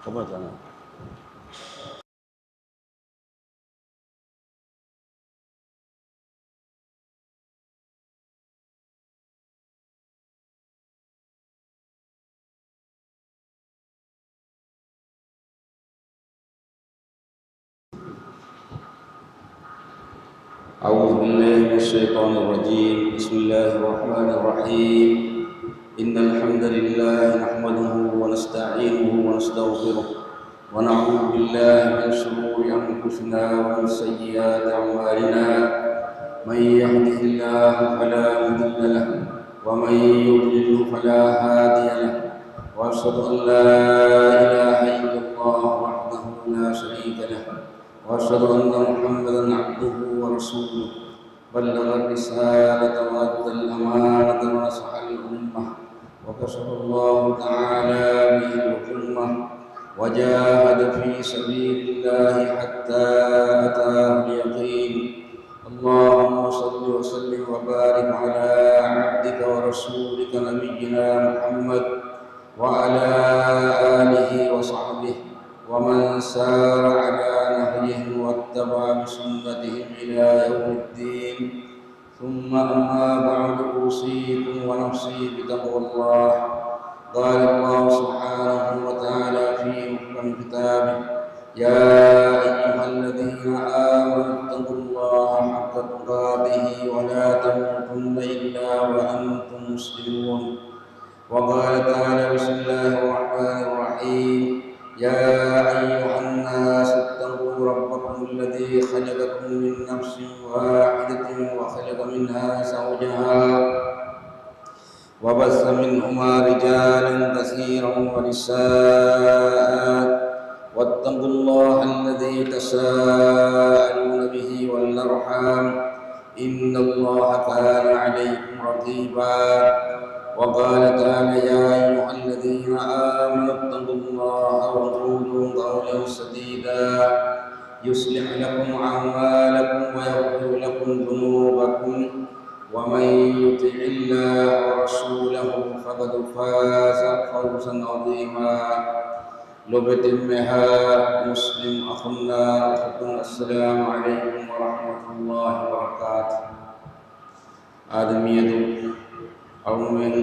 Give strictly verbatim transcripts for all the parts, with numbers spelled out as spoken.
ކަމަށް ޖަނާ. أعوذ بالله من الشيطان الرجيم. بسم الله الرحمن الرحيم. إن الحمد لله نحمده ونستعينه ونستغفره، ونعوذ بالله من شرور أنفسنا ومن سيئات أعمالنا. من يهده الله فلا مضل له، ومن يضلله فلا هادي له. وأشهد أن لا إله إلا الله وحده لا شريك له، وأشهد أن محمدا عبده ورسوله. بلغ الرسالة وأدى الأمانة ونصح الأمة، وكشف الله تعالى به الغمة، وجاهد في سبيل الله حتى أتاه اليقين. اللهم صل وسلم وبارك على عبدك ورسولك نبينا محمد وعلى آله وصحبه ومن سار على نهجهم واتبع بسنتهم إلى يوم الدين. ثم أما بعد، أوصيكم ونفسي بتقوى الله. قال الله سبحانه وتعالى في محكم كتابه: يا أيها الذين آمنوا اتقوا الله حق تقاته ولا تموتن إلا وأنتم مسلمون. وقال تعالى: بسم الله الرحمن الرحيم. يا أيها الناس اتقوا ربكم الذي خلقكم من نفس واحدة وخلق منها زوجها وبث منهما رجالا كثيرا ونساء، واتقوا الله الذي تساءلون به والأرحام، إن الله كان عليكم رقيبا. وقال تعالى: يا أيها الذين آمنوا اتقوا الله وقولوا قولا سديدا، يصلح لكم أعمالكم ويغفر لكم ذنوبكم، ومن يطع الله ورسوله فقد فاز فوزا عظيما. ލޮބުވެތި އެންމެހާ މުސްލިމް އަޚުންނާ އުޚުތުން، އައްސަލާމު ޢަލައިކުމް ވަރަޙްމަތުﷲ ވަބަރަކާތުހު. އާދެ، މިއަދު އަޅުމެން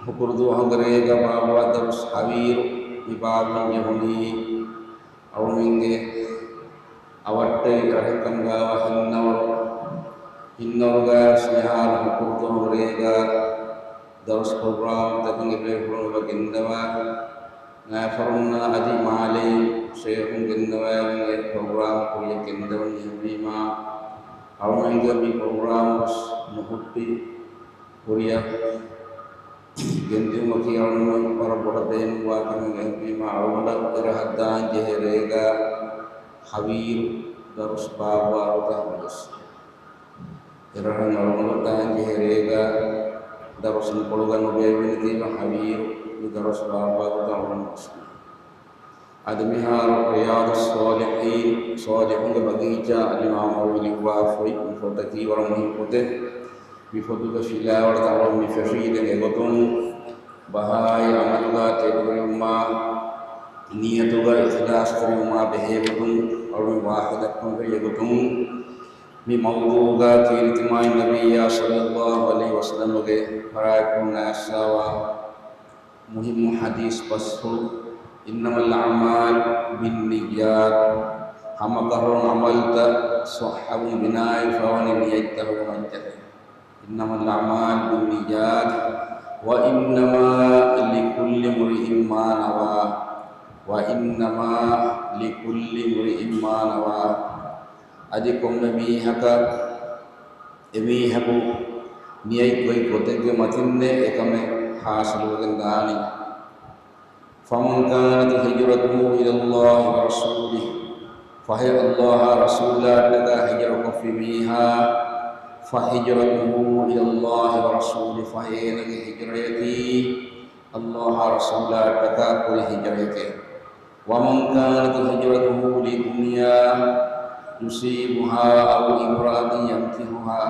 ހުކުރުދުވަހުގެ ރޭގަ ބާއްވާ ދަރުސް ހަވީރު މި ބާއްވަން ޖެހުނީ، އަޅުމެންގެ އަވަށްޓެރި ރަށެއް ކަމުގައިވާ ހިންނަވަރު، ހިންނަވަރުގައިވެސް މިހާރު ހުކުރުދުވަހުގެ ރޭގަ ދަރުސް ޕްރޮގްރާމްތަކުން އެބޭފުޅުން އެބަ ގެންދަވާ، ނައިފަރުންނާ އަދި މާލެ ޝޭޚުން ގެންދަވާގެން އެ ޕްރޮގްރާމް ކުރިއަށް ގެންދަވަން ޖެހުނީމާ، އަޅުމެންގެ މި ޕްރޮގްރާމް ވެސް ނުހުއްޓި ކުރިއަށް ގެންދިއުމަކީ އަޅުގަނޑު ވަރަށް ބޮޑަށް ބޭނުންވާ ކަމެއް. އެހެންވީމާ، އަޅުގަނޑަށް އެރަހަށް ދާން ޖެހޭ ރޭގަ ހަވީރު ދަރުސް ބާއްވާ ގޮތަށް ހަމަޖައްސަ. އެރަހަށް އަޅުގަނޑަށް ދާން ޖެހޭ ރޭގަ ދަރުސް ކޮޅުގަ ނުބޭއްވިނެތީމަ ހަވީރު މި ދަރުސް ބާއްވާ ގޮތަށް އަޅުގަނޑު ހަމަޖައްސަ. އަދި މިހާރު ރިޔާޟުއްޞާލިޙީން، ޞާލިޙުންގެ ބަގީޗާ، އަލްއިމާމު ނަވަވީ ލިޔުއްވާފައި މި ފޮތަކީ ވަރަށް މުހިންމު ފޮތެއް. މި ފޮތުގެ ފިލާވަޅުތައް އަޅުގަނޑު މި ފެށީ ދެން އެގޮތުން ބަހާއި ޢަމަލުގަ ތެދުވެރިވުމާ، ނިޔަތުގަ އިޚްލާޞްތެރިވުމާ ބެހޭގޮތުން އަޅުގަނޑު ވާހަކަ ދައްކަން ފެށީ އެގޮތުން، މި މައުޟޫޢުގަ ކީރިތި މާތް ނަބިއްޔާ ޞައްލައްލާހު ޢަލައިހި ވަސައްލަމްގެ ފަރާތްޕުޅުން އައިސްފަވާ މުހިއްމު ޙަދީޘް ބަސްފުޅު، إنما الأعمال بالنيات، ހަމަކަށަވަރު ޢަމަލުތައް ޞައްޙަވުން ބިނާވެފަވަނީ ނިޔަތްތަކުގެ މައްޗަށް. إنما الأعمال بالنيات وإنما لكل امرئ ما نوى، وإنما لكل امرئ ما نوى. އަދި ކޮންމެ މީހަކަށް އެމީހަކު ނިޔަތް ގޮތް ގޮތެއްގެ މަތިންނޭ އެކަމެއް ޙާޞިލުވެގެން ދާނީ. فمن كانت هجرته إلى الله ورسوله، ފަހެ ﷲ އާ ރަސޫލާއަށްޓަކާ ހިޖުރަކޮށްފި މީހާ، فهجرته إلى الله ورسوله، ފަހެ އޭނަގެ ހިޖުރަޔަކީ ﷲ އާ ރަސޫލާއަށްޓަކާ ކުރި ހިޖުރަޔެކޭ. ومن كانت هجرته لدنيا يصيبها أو امرأة ينكحها،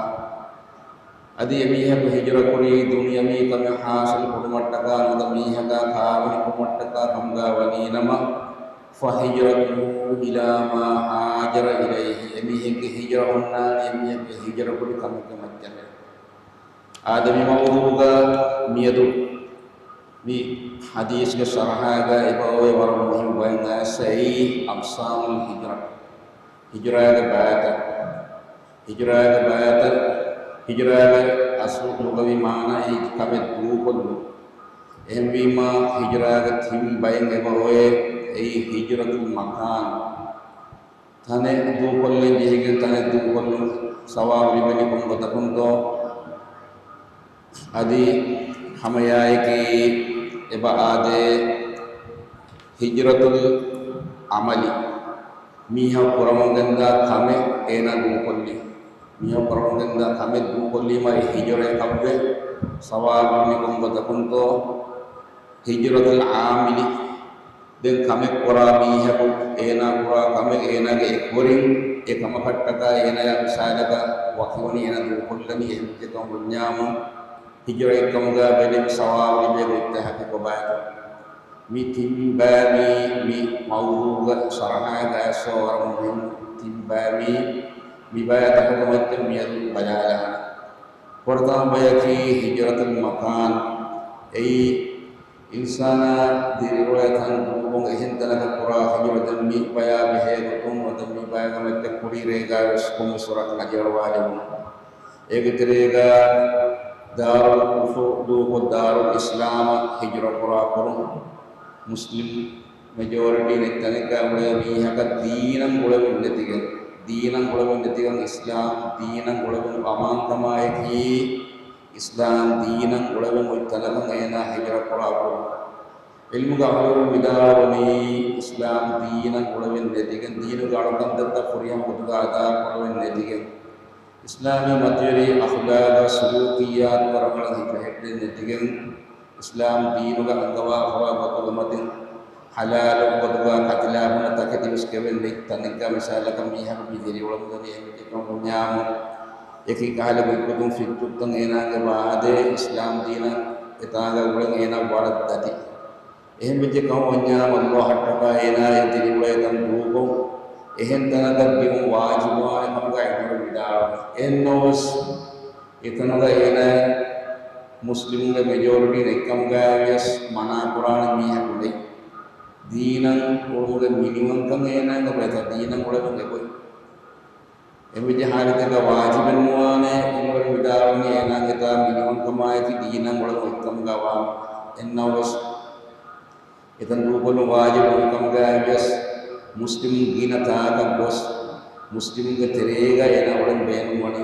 އަދި އެމީހަކު ހިޖުރަކުރީ ދުނިޔަވީ ކަމެއް ޙާޞިލު ކުރުމަށްޓަކާ ނުވަތަ މީހަކާ ކާވެނި ކުރުމަށްޓަކާ ކަމުގަ ވަނީނަމަ، فهجرته إلى ما هاجر إليه، އެމީހެއްގެ ހިޖުރަ ހުންނާނީ އެމީހެއްގެ ހިޖުރަ ކުރި ކަމެއްގެ މައްޗަށް. އާދެ، މި މައުޟޫގަ މިއަދު މި ޙަދީޘްގެ ޝަރަޙާގަ އެބައޮވޭ ވަރަށް މުހިންމު ބައެއް އައިސް، އެއީ أقسام الهجرة، ހިޖުރާގެ ބައިތައް. ހިޖުރާގެ ބައިތައް، ހިޖުރާގެ އަސްލު ލުޣަވީ މާނައީ ކަމެއް ދޫކޮށްލުން. އެހެންވީމާ، ހިޖުރާގެ ތިން ބައެއް އެބައޮވޭ، އެއީ ހިޖުރަތުލް މަކާން. ތަނެއް ދޫކޮށްލަން ޖެހިގެން ތަނެއް ދޫކޮށްލުން، ސަވާބު ލިބެނީ ކޮން ގޮތަކުންތޯ؟ އަދި ހަމައެއާއެކީ އެބަ އާދޭ ހިޖުރަތުލް ޢަމަލި، މީހަކު ކުރަމުން ގެންދާ ކަމެއް އޭނާ ދޫކޮށްލީ. މީހަކު ކުރަމުން ގެންދާ ކަމެއް ދޫކޮށްލީމާ އެ ހިޖުރައަކަށްވެ ސަވާބު ލިބެނީ ކޮން ގޮތަކުންތޯ؟ ހިޖުރަތުލް ޢާމިލި، ދެން ކަމެއް ކުރާ މީހަކު އޭނާ ކުރާ ކަމެއް އޭނާގެ އެ ކުރިން އެ ކަމަކަށްޓަކާ އޭނާޔާ މިސާލަކަށް ވަކިވަނީ އޭނާ ދޫކޮށްލަނީ އެހެން ކަމަށް ބުންޏާމު، ހިޖުރައެއްކަމުގަ ބެލެން ސަވާބު ލިބޭ ގޮތްތައް ހަކި ކޮބާތޯ؟ މި ތިން ބައި މި، މި މައުޟޫގަ ޝަރަޙާގަ އައިސް ވަރަށް މުހިންމު ތިން ބައި މި، މި ބައިތަކުގެ މައްޗަށް މިއަދު ބަލާލާނަން. ފުރަތަމަ ބަޔަކީ ހިޖުރަތުލް މަކާން. އެއީ އިންސާނާ ދިރިއުޅޭ ތަން ދޫކޮށް އެހެން ތަނަކަށް ކުރާ ހިޖުރަ. ދެން މި ބަޔާ ބެހޭ ގޮތުން ނުވަތަ މި ބަޔަކަށް މައްޗަށް ކުރީ ރޭގާވެސް ކޮންމެސް ވަރަކަށް ނަޖައަޅުވާލެވުނު. އޭގެ ތެރޭގަ ދާރުލް ކުފުރު ދޫކޮށް ދާރުލް އިސްލާމަށް ހިޖުރަ ކުރާ ކުރުން، މުސްލިމް މެޖޯރިޓީ ނެތް ތަނެއްގަ އުޅޭ މީހަކަށް ދީނަށް އުޅެމުން ނެތިގެން، ދީނަށް އުޅެމުން ނެތިގެން، އިސްލާމް ދީނަށް އުޅެމުން އަމާންކަމާއެކީ، އިސްލާމް ދީނަށް އުޅެމުން އޮތް ތަނަކަށް އޭނާ ހިޖުރަ ކުރާ ކުރުން. ޢިލްމުގެ އަހުލުވެރިން ވިދާޅުވަނީ، އިސްލާމް ދީނަށް އުޅެމުން ނެތިގެން، ދީނުގެ އަޅުކަންތައްތައް ފުރިހަމަ ގޮތުގަ އަދާކުރެމުން ނެތިގެން، އިސްލާމީ މަތިވެރި އަޚްލާގާ ސުލޫކިއްޔާތުގެ ރަނގަޅަށް ހިފެހެއްޓެން ނެތިގެން، އިސްލާމް ދީނުގަ އަންގަވާފަވާ ގޮތުގެ މަތިން ޙަލާލު ގޮތުގަ ޤަތިލާ ބުނެ ތަކެތިވެސް ކެވެން ނެތް ތަނެއްގަ މިސާލަކަށް މީހަކު މި ދިރިއުޅެމުންދަނީ އެހެން ކަމަށް ބުންޏާމު، އެކި ކަހަލަ ގޮތްގޮތުން ފިއްތުންތައް އޭނާގެ ވާދޭ، އިސްލާމް ދީނަށް އެތާނގަ އުޅެން އޭނާ ވަރަށް ދަތި. އެހެން ވެއްޖެ ކަމަށް ވަންޏާ، އައްލާހަށްޓަކާ އޭނާ އެ ދިރިއުޅޭ ތަން ދޫކޮށް، އެހެން ތަނަކަށް ދިއުން ވާޖިބުވާނެ ކަމުގައި އިންވަރު ވިދާޅުވި. އެހެންނަމަވެސް، އެތަނުގަ އޭނާ މުސްލިމުންގެ މެޖޯރިޓީ ނެތްކަމުގައިވިޔަސް މަނާކުރާނެ މީހަކު ނެތް. ދީނަށް އުޅުމުގެ މިނިވަންކަން އޭނާގެ ބޭތަ ދީނަށް އުޅެމުން އެބޮތް. އެމިޖެ ހާލަތެއްގަ ވާޖިބެއް ނުވާނެ، އިންވަރު ވިދާޅުވަނީ އޭނާގެ ތާ މިނިވަންކަމާއެކީ ދީނަށް އުޅެމުން އޮތްކަމުގަ ވާނެ. އެންނަވަސް އެތަން ދޫކޮށްލުން ވާޖިބު ކަމުގައިވިޔަސް، މުސްލިމުން ގިނަ ތާކަށް ގޮސް، މުސްލިމުންގެ ތެރޭގަ އޭނާ އުޅެން ބޭނުންވަނީ.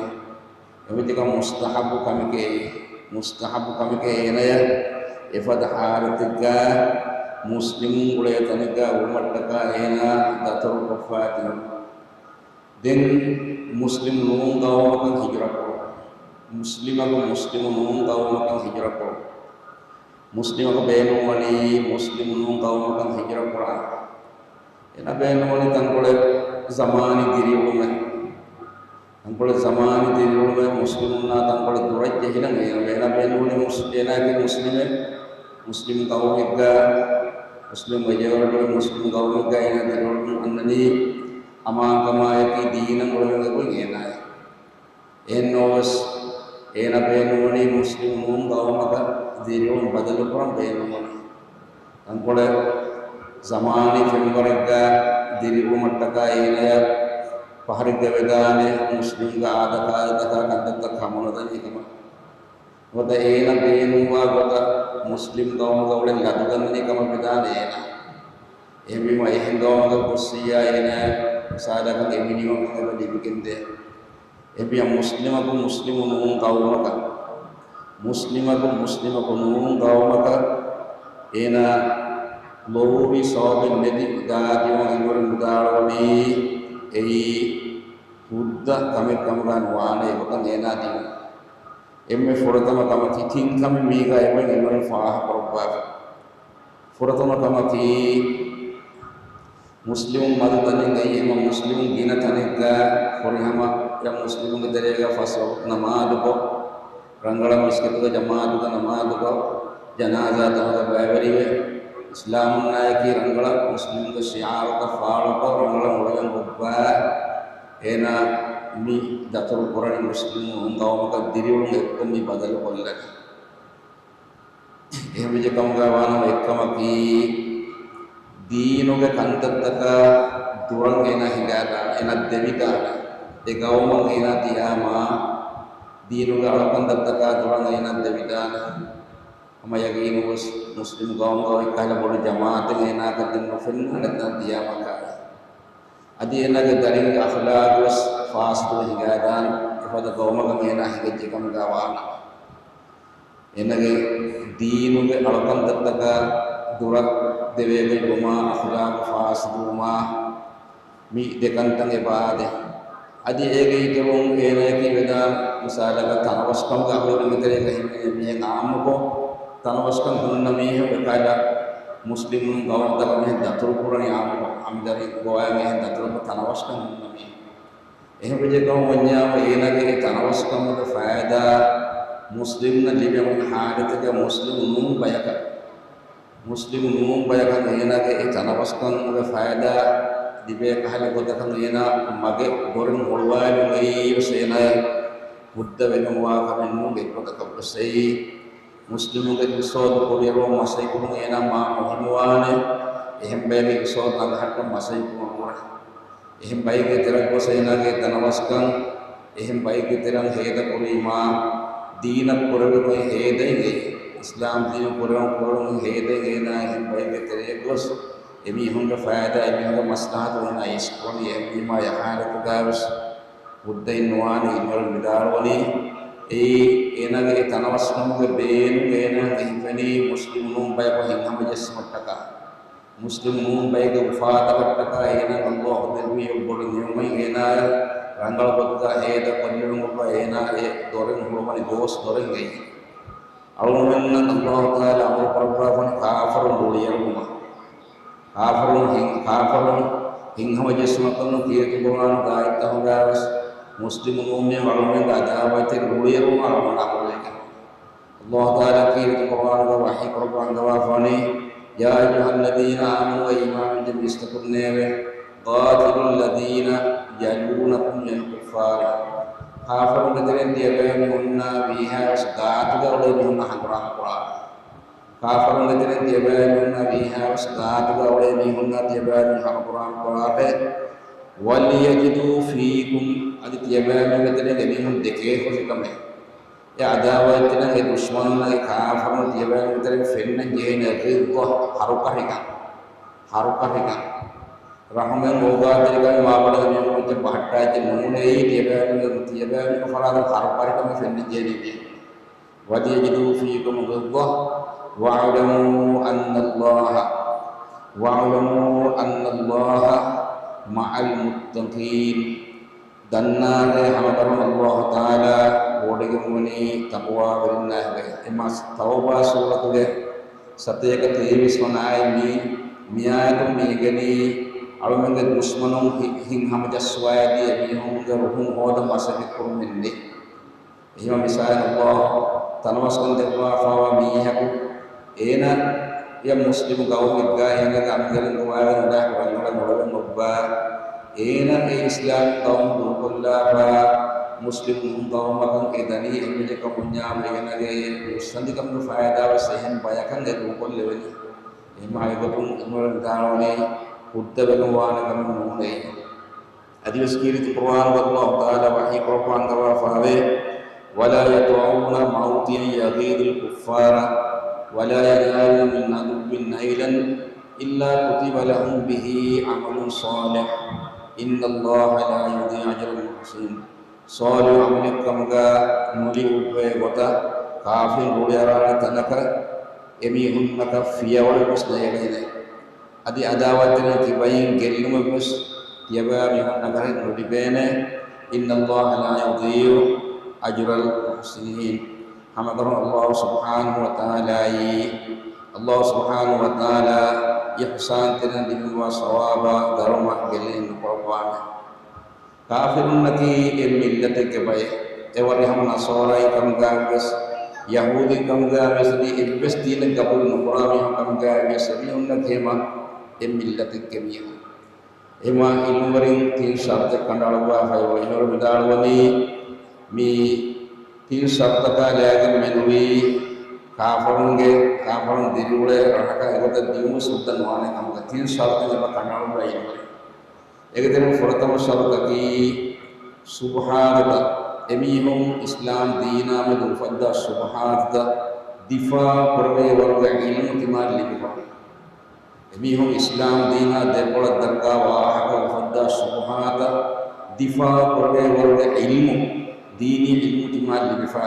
އެމިތިކަން މުސްތަޙައްބު ކަމެކޭ، މުސްތަޙައްބު ކަމެކޭ އޭނަޔަށް އެފަދަ ހާލަތެއްގަ މުސްލިމުން އުޅޭ ތަނެއްގަ އުޅުމަށްޓަކާ އޭނާ ދަތުރުކޮށްފައި ދިނުން. ދެން މުސްލިމް ނޫން ޤައުމަކަށް ހިޖުރަކުރުން. މުސްލިމަކު މުސްލިމު ނޫން ޤައުމަކަށް ހިޖުރަކުރުން. މުސްލިމަކު ބޭނުންވަނީ މުސްލިމު ނޫން ޤައުމަކަށް ހިޖުރަކުރާން. އޭނާ ބޭނުންވަނީ ތަންކޮޅެއް ޒަމާނީ ދިރިއުޅުމެއް. ތަންކޮޅެއް ޒަމާނީ ދިރިއުޅުމެއް މުސްލިމުންނާ ތަންކޮޅެއް ދުރަށް ޖެހިލަން އޭނާ، އޭނާ ބޭނުންވަނީ މުސް-، އޭނާއަކީ މުސްލިމެއް، މުސްލިމް ޤައުމެއްގަ، މުސްލިމް މެޖޯރިޓީ މުސްލިމް ޤައުމެއްގަ އޭނާ ދިރިއުޅުމުން އަންނަނީ އަމާންކަމާއެކީ ދީނަށް އުޅެމުން އެބައޮތް އޭނާއެއް. އެހެންނަމަވެސް، އޭނާ ބޭނުންވަނީ މުސްލިމު ނޫން ޤައުމަކަށް ދިރިއުޅުން ބަދަލުކުރަން ބޭނުންވަނީ. ތަންކޮޅެއް ޒަމާނީ ފެންވަރެއްގަ ދިރިއުޅުމަށްޓަކާ އޭނަޔަށް ފަހަރެއްގަ ވެދާނެ މުސްލިމުންގެ އާދަކާދަތަކާ ކަންތައްތައް ކަމުނުދަނީ ކަމަށް. ނުވަތަ އޭނަ ބޭނުންވާ ގޮތަށް މުސްލިމް ޤައުމުގަ އުޅެން ލަދުގަންނަނީ ކަމަށް ވެދާނެ އޭނަ. އެހެންވީމަ އެހެން ޤައުމަކަށް ގޮއްސިއްޔާ އޭނަ މިސާލަކަށް އެ މިނިވަންކަން އެބަ ލިބިގެންދޭ. އެހެންވިޔަ މުސްލިމަކު މުސްލިމު ނޫން ޤައުމަކަށް، މުސްލިމަކު މުސްލިމަކު ނޫން ޤައުމަކަށް އޭނާ ލޯބި ސަބަބެއް ނެތި ދާދިމަ އިންވަރު މުދާޅުވަނީ އެއީ ހުއްދަ ކަމެއް ކަމުގަ ނުވާނެ އެގޮތަށް އޭނާ ދިނުން. އެންމެ ފުރަތަމަ ކަމަކީ، ތިން ކަމެއް މީގަ އެބަ އިންވަރު ފާހަގަކުރައްވާފަ. ފުރަތަމަ ކަމަކީ، މުސްލިމުން މަދު ތަނެއްގައި އެހެން މުސްލިމުން ގިނަ ތަނެއްގަ ފުރިހަމަ އެ މުސްލިމުންގެ ތެރޭގަ ފަސް ވަގުތު ނަމާދުކޮށް، ރަނގަޅަށް މިސްކިތުގަ ޖަމާޢަތުގަ ނަމާދުކޮށް، ޖަނާޒާ ތަހުގަ ބައިވެރިވެ، އިސްލާމުންނާއެކީ ރަނގަޅަށް މުސްލިމުންގެ ޝިޢާރުތައް ފާޅުކޮށް، ރަނގަޅަށް އުޅެން އޮއްވާ، އޭނާ މި ދަތުރު ކުރަނީ މުސްލިމު ގައުމަކަށް ދިރިއުޅުން އެއްކޮށް މި ބަދަލު ކޮށްލަނީ. އެހެންވެއްޖެ ކަމުގަ ވާނަމަ އެއްކަމަކީ، ދީނުގެ ކަންތައްތަކާ ދުރަށް އޭނާ ހިނގާދާނެ، އޭނާ ދެވިދާނެ. އެ ގައުމަށް އޭނާ ތިޔާމާ، ދީނުގެ އަޅުކަންތައްތަކާ ދުރަށް އޭނާ ދެވިދާނެ. ހަމަ ޔަގީނުވެސް މުސްލިމު ގައުމުގަ އޮތް ކަހަލަ ބޮޑު ޖަމާޢަތެއް އޭނާއަކަށް ދެން ނުފެންނާނެ ތާ ތިޔާމަކާ. އަދި އޭނާގެ ދަރިންގެ އަޚްލާގުވެސް ފާސިދުވެ ހިނގާދާނެ، އެފަދަ ގައުމަކަށް އޭނާ ހިނގައްޖެ ކަމުގަ ވާނަމަ. އޭނާގެ ދީނުގެ އަޅުކަންތައްތަކާ ދުރަށް ދެވޭގޮތްވުމާ، އަޚްލާގު ފާސިދުވުމާ، މި ދެކަންތައް އެބަ އާދޭ. އަދި އޭގެ އިތުރުން އޭނާއަކީ ވެދާނެ މިސާލަކަށް ތަނަވަސްކަމުގެ އަހުލު މިތެރޭގަ ހިމެނޭ މީހެއް އާއްމުކޮށް، ތަނަވަސްކަން ހުންނަ މީހެއް އެކަހަލަ މުސްލިމުން ގައުމުތަކަށް މިހެން ދަތުރު ކުރަނީ އާއްމުކޮށް، އަނބިދަރިން ގޮވާގެން އެހެން ދަތުރުކޮށް ތަނަވަސްކަން ހުންނަ މީހެއް. އެހެންވެއްޖެ ކަމަށް ވަންޏާމު އޭނާގެ އެ ތަނަވަސްކަމުގެ ފައިދާ މުސްލިމުންނަށް ލިބެވުނު ހާލަތެއްގަ މުސްލިމު ނޫން ބަޔަކަށް، މުސްލިމު ނޫން ބަޔަކަށް އޭނާގެ އެ ތަނަވަސްކަމުގެ ފައިދާ ލިބޭ ކަހަލަ ގޮތަކަށް އޭނާ މަގެއް ދޮރެއް ހުޅުވާލުން އެއީ ވެސް އޭނާއަށް ހުއްދަވެގެންވާ ކަމެއް ނޫން އެއްގޮތަކަށް ވެސް އެއީ. މުސްލިމުންގެ އިގްތިސޯދު ކުރިއަރުވުން މަސައްކަތްކުރުން އޭނާ މާ މުހިންމުވާނެ. އެހެން ބަޔަކަށް އިގްތިސޯދު ނަގަހައްޓަން މަސައްކަތްކުރުން އެހެން ބައެއްގެ ތެރެއަށް ގޮސް އޭނާގެ ތަނަވަސްކަން އެހެން ބައެއްގެ ތެރެއަށް ހޭދަކުރީމާ، ދީނަށް ކުރެވޭ ގޮތް ހޭދައިގެ، އިސްލާމް ދީނު ކުރެވުން ކުރެވުން ހޭދައިގެ އޭނާ އެހެން ބައެއްގެ ތެރެއަށް ގޮސް، އެމީހުންގެ ފައިދާ، އެމީހުންގެ މަސްލަހަތު އޭނާ އިސްކުރަނީ. އެހެންވީމާ އެ ހާލަތުގައިވެސް ހުއްދައެއް ނުވާނެ. އިމާމު ވިދާޅުވަނީ، އެއީ އޭނާގެ އެ ތަނަވަސްކަމުގެ ބޭނުން އޭނާ ހިތްވެނީ މުސްލިމު ނޫން ބަޔަކު ހިތްހަމަޖެއްސުމަށްޓަކާ. މުސްލިމު ނޫން ބައެއްގެ އުފާތަކަށްޓަކާ އޭނާ އައްލާހު ދެއްވި އެއް ބޮޑު ނިޢުމަތް އޭނާއަށް ރަނގަޅު ގޮތުގަ ހޭދަ ކޮށްލެވުމަށް އޭނާ އެ ދޮރެއް ހުޅުވަނި ގޯސް ދޮރެއްގައި. އަޅުގަނޑުމެންނަށް އައްލާހު ތަޢާލާ އަމުރު ކުރައްވާފަނި ކާފަރުން ރުޅިއެރުވުމަށް. ކާފަރުން ހިން، ކާފަރުން ހިތްހަމަޖެއްސުމަށް ކަމުން ކީރިތި ޤުރްއާނުގައި އައްލާހު ތަޢާލާ ވެސް މުސްލިމު ނޫންމީހުން އަޅުގަނޑުމެންގެ އަދާވަތެއް ރުޅިއެރުވުމަށް އަޅުގަނޑު އަމުރުވެގެން. އައްލާހު ތަޢާލާ ކީރިތި ޤުރްއާނުގަ ވަޙީ ކުރައްވާ އަންގަވާފަވަނީ، يا أيها الذين آمنوا، އޭ އީމާންވެއްޖެ މީސްތަކުންނޭވެ، قاتلوا الذين يلونكم من الكفار، ކާފަރުންގެ ތެރެއިން ތިޔަބައިމީހުންނާ ވީހާވެސް ގާތުގަ އުޅޭ މީހުންނާ ހަނގުރާމަ ކުރާށޭ. ކާފަރުންގެ ތެރެއިން ތިޔަބައިމީހުންނާ ވީހާވެސް ގާތުގަ އުޅޭ މީހުންނާ ތިޔަބައިމީހުން ހަނގުރާމަ ކުރާށޭ. وليجدوا فيكم، އަދި ތިޔަބައިމީހުންގެ ތެރެއިން އެމީހުން ދެކޭ ހުށިކަމެއް. އެ އަދާވަތްތެރިން، އެ ދުޝްމަނުންނަށް، އެ ކާފަރުން ތިޔަބައިމީހުންގެ ތެރެއިން ފެންނަން ޖެހޭނެ ޣިއްޒަ، ހަރުކަށިކަން. ހަރުކަށިކަން. ރަޙުމެއް އޯގާތެރިކަމެއް މާބޮޑަށް އެމީހުން ބަހައްޓާއްޗެއް ނޫނޭ. ތިޔަބައިމީހުން، ތިޔަބައިމީހުންގެ ފަރާތުން ހަރުކަށިކަމެއް ފެންނަން ޖެހޭނީ މީހުން. وليجدوا فيكم غلظة واعلموا أن الله، واعلموا أن الله مع المتقين. ދަންނާހޭ، ހަމަކަށަވަރުން އައްލާހު ތަޢާލާ ވޮޑިގެންވަނީ ތަޤްވާވެރިންނާ ހެން. އެމާ ތައުބާ ސޫރަތުގެ ސަތޭކަ ތޭވީސް ވަނަ އާޔަތް މި، މި އާޔަތުން މި އެނގެނީ އަޅުމެންގެ ދުޝްމަނުން ހި، ހިތްހަމަޖައްސަވައިލީ އެމީހުންގެ ރުހުން ހޯދަން މަސައްކަތްކުރުމެއް ނެތް. އެހެންވީމަ މިސާލަކަށް އައްލާހު ތަނަވަސްކަން ދެއްވާފައިވާ މީހަކު އޭނަ އެ މުސްލިމު ގައުމެއްގަ އޭނަގެ އަނބިދަރިން ގޮވާގެން އެބަ ރަނގަޅަށް އުޅެވެން އޮއްވާ، އޭނަ އެ އިސްލާމީ ގައުމު ދޫކޮށްލާފަ މުސްލިމު ނޫން ގައުމަކަށް އެ ދަނީ އެންމެ ކަމުންޏާމު އޭނަގެ އެ މުއްސަނދިކަމުގެ ފައިދާވެސް އެހެން ބަޔަކަށް އެ ދޫކޮށްލެވެނީ. އެހެންމާ އެގޮތުން އިމާމު ވިދާޅުވަނީ ހުއްދަވެގެން ވާނެ ކަމެއް ނޫނޭ. އަދިވެސް ކީރިތި ޤުރުއާނުގަ އައްލާހު ތަޢާލާ ވަޙީ ކުރައްވާ އަންގަވާފައިވޭ، ولا يقطعون موطئا يغيظ الكفار ولا ينالون من عدو نيلا إلا كتب لهم به عمل صالح إن الله لا يضيع أجر المحسنين. ޞާލިޙު ޢަމަލެއްކަމުގަ ނުލިބި އުފެދޭ ގޮތަށް ކާފިރުން ރުޅިއަރާނެ ތަނަކަށް އެމީހުންނަކަށް ފިޔަވަޅެއް ވެސް ނޭޅޭނެ. އަދި އަދާވަތްތެރިން ތިބައިން ގެއްލުމެއް ވެސް ތިޔަބައިމީހުންނަކަށް ނުލިބޭނެ. إن الله لا يضيع أجر المحسنين. ހަމަކަށަވަރުން އައްލާހު ސުބްޙާނަހޫ ވަތަޢާލާއީ، އައްލާހު ސުބްޙާނަހޫ ވަތަޢާލާ އިޙްސާންތެރިންނަށް ލިބިފައިވާ ސަވާބާ ދަރުމަ ގެއްލެން ނުކުރައްވާނެ. ކާފިރުންނަކީ އެއް މިއްލަތެއްގެ ބައެއް. އެވަރިހަމަ ނަޞާރާއިން ކަމުގައިވެސް ޔަހޫދީ ކަމުގައި ވެސް އެއްވެސް ދީނެއް ގަބޫލު ނުކުރާ މީހުން ކަމުގައި ވެސް އެމީހުންނަކީ ހަމަ އެއް މިއްލަތެއްގެ މީހުން. އެހެންވީމާ އިލްމުވެރިން ތިން ޝަރުޠެއް ކަނޑައަޅުއްވާފައި އިންވަރު ވިދާޅުވަނީ، މި ތިން ޝަރުޠަކާ ލައިގެން މެނުވީ ކާފަރުންގެ، ކާފަރުން ދިރިއުޅޭ ރަށަކަށް އެގޮތަށް ދިއުމުވެސް ހުއްދަ ނުވާނެ ކަމުގަ ތިން ޝަރުޠެއް އެބަ ކަނޑައަޅުއްވާ އިންވަރު. އޭގެ ތެރެއިން ފުރަތަމަ ޝަރުޠަކީ ޝުބުހާތަކަށް، އެމީހުން އިސްލާމް ދީނާ މެދު އުފައްދާ ޝުބުހާތަކަށް ދިފާޢު ކުރެވޭ ވަރުގެ ޢިލްމު ތިމާ ލިބިފަ. އެމީހުން އިސްލާމް ދީނާ ދެބައި ދައްކާ ވާހަކަ އުފައްދާ ޝުބުހާތައް ދިފާޢު ކުރެވޭ ވަރުގެ ޢިލްމު، ދީނީ ޢިލްމު ތިމާ ލިބިފަ.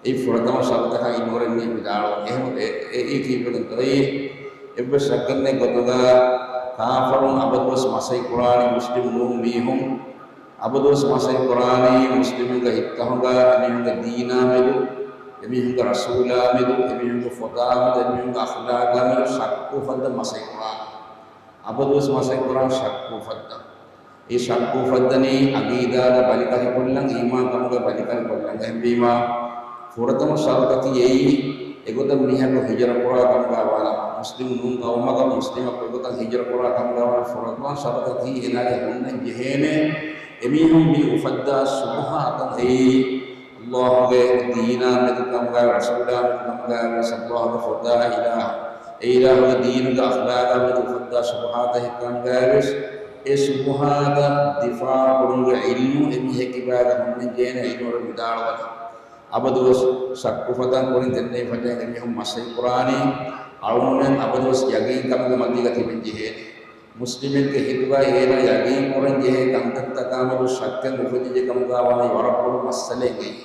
އެއީ ފުރަތަމަ ޝަރުޠަކަށް އިންވަރު މި ވިދާޅުވަނީ. އެހެން އެ، އެއީ ކީއްވެގެންތޯ؟ އެއީ އެއްވެސް ޝައްކެއް ނެތް ގޮތުގަ ކާފަރުން އަބަދުވެސް މަސަތް ކުރާނީ މުސްލިމް ނޫން މީހުން. އަބަދުވެސް މަސަތް ކުރާނީ މުސްލިމުންގެ ހިތްތަހުގަ އެމީހުންގެ ދީނާ މެދު، އެމީހުންގެ ރަސޫލާ މެދު، އެމީހުންގެ ފޮތާ މެދު، އެމީހުންގެ އަޚްލާގާ މެދު ޝައްކު އުފައްދަން މަސަތް ކުރާނީ. އަބަދުވެސް މަސަތް ކުރާނީ ޝައްކު އުފައްދަން. އެ ޝައްކު އުފައްދަނީ ޢަޤީދާގަ ބަލިކަށިކޮށްލަން، އީމާންކަމުގަ ބަލިކަށިކޮށްލަން. އެހެންވީމާ، ފުރަތަމަ ޝަރުޠަކީ އެއީ، އެގޮތަށް މީހަކު ހިޖުރަ ކުރާ ކަމުގަ ވާނަމަ، މުސްލިމް ނޫން ޤައުމަކަށް މުސްލިމަކު އެގޮތަށް ހިޖުރަ ކުރާ ކަމުގަ ވާނަމަ، ފުރަތަމަ ޝަރުޠަކީ އޭނާގެ ހުންނަން ޖެހޭނެ، އެމީހުން މި އުފައްދާ ޝުބުހާތައް އެއީ، ﷲ ގެ ދީނާ މެދު ކަމުގައި، ރަސޫލާ މެދު ކަމުގައި ވެސް، ﷲ ގެ ފޮތާ އިލާހަ، އެ އިލާހުގެ ދީނުގެ އަޚްލާގާ މެދު އުފައްދާ ޝުބުހާތަކެއް ކަމުގައި ވެސް، އެ ޝުބުހާތައް ދިފާޢު ކުރުމުގެ ޢިލްމު އެމީހެއްގެ ބާގަ ހުންނަން ޖެހޭނެ އިންވަރު ވިދާޅުވަނީ. އަބަދުވެސް ޝައްކު އުފައްދަން ކުރިން ދެންނެވި ފަދައިން އެމީހުން މަސަތް ކުރާނީ، އަޅުގަނޑުމެން އަބަދުވެސް ޔަގީންކަމުގެ މަތީގަ ތިބެން ޖެހޭނެ. މުސްލިމެއްގެ ހިތުގައި އޭނާ ޔަގީން ކުރަން ޖެހޭ ކަންތައްތަކާމެދު ޝައްކެއް އުފެދިއްޖެ ކަމުގަ ވަނީ ވަރަށް ބޮޑު މައްސަލައެއް އެއީ.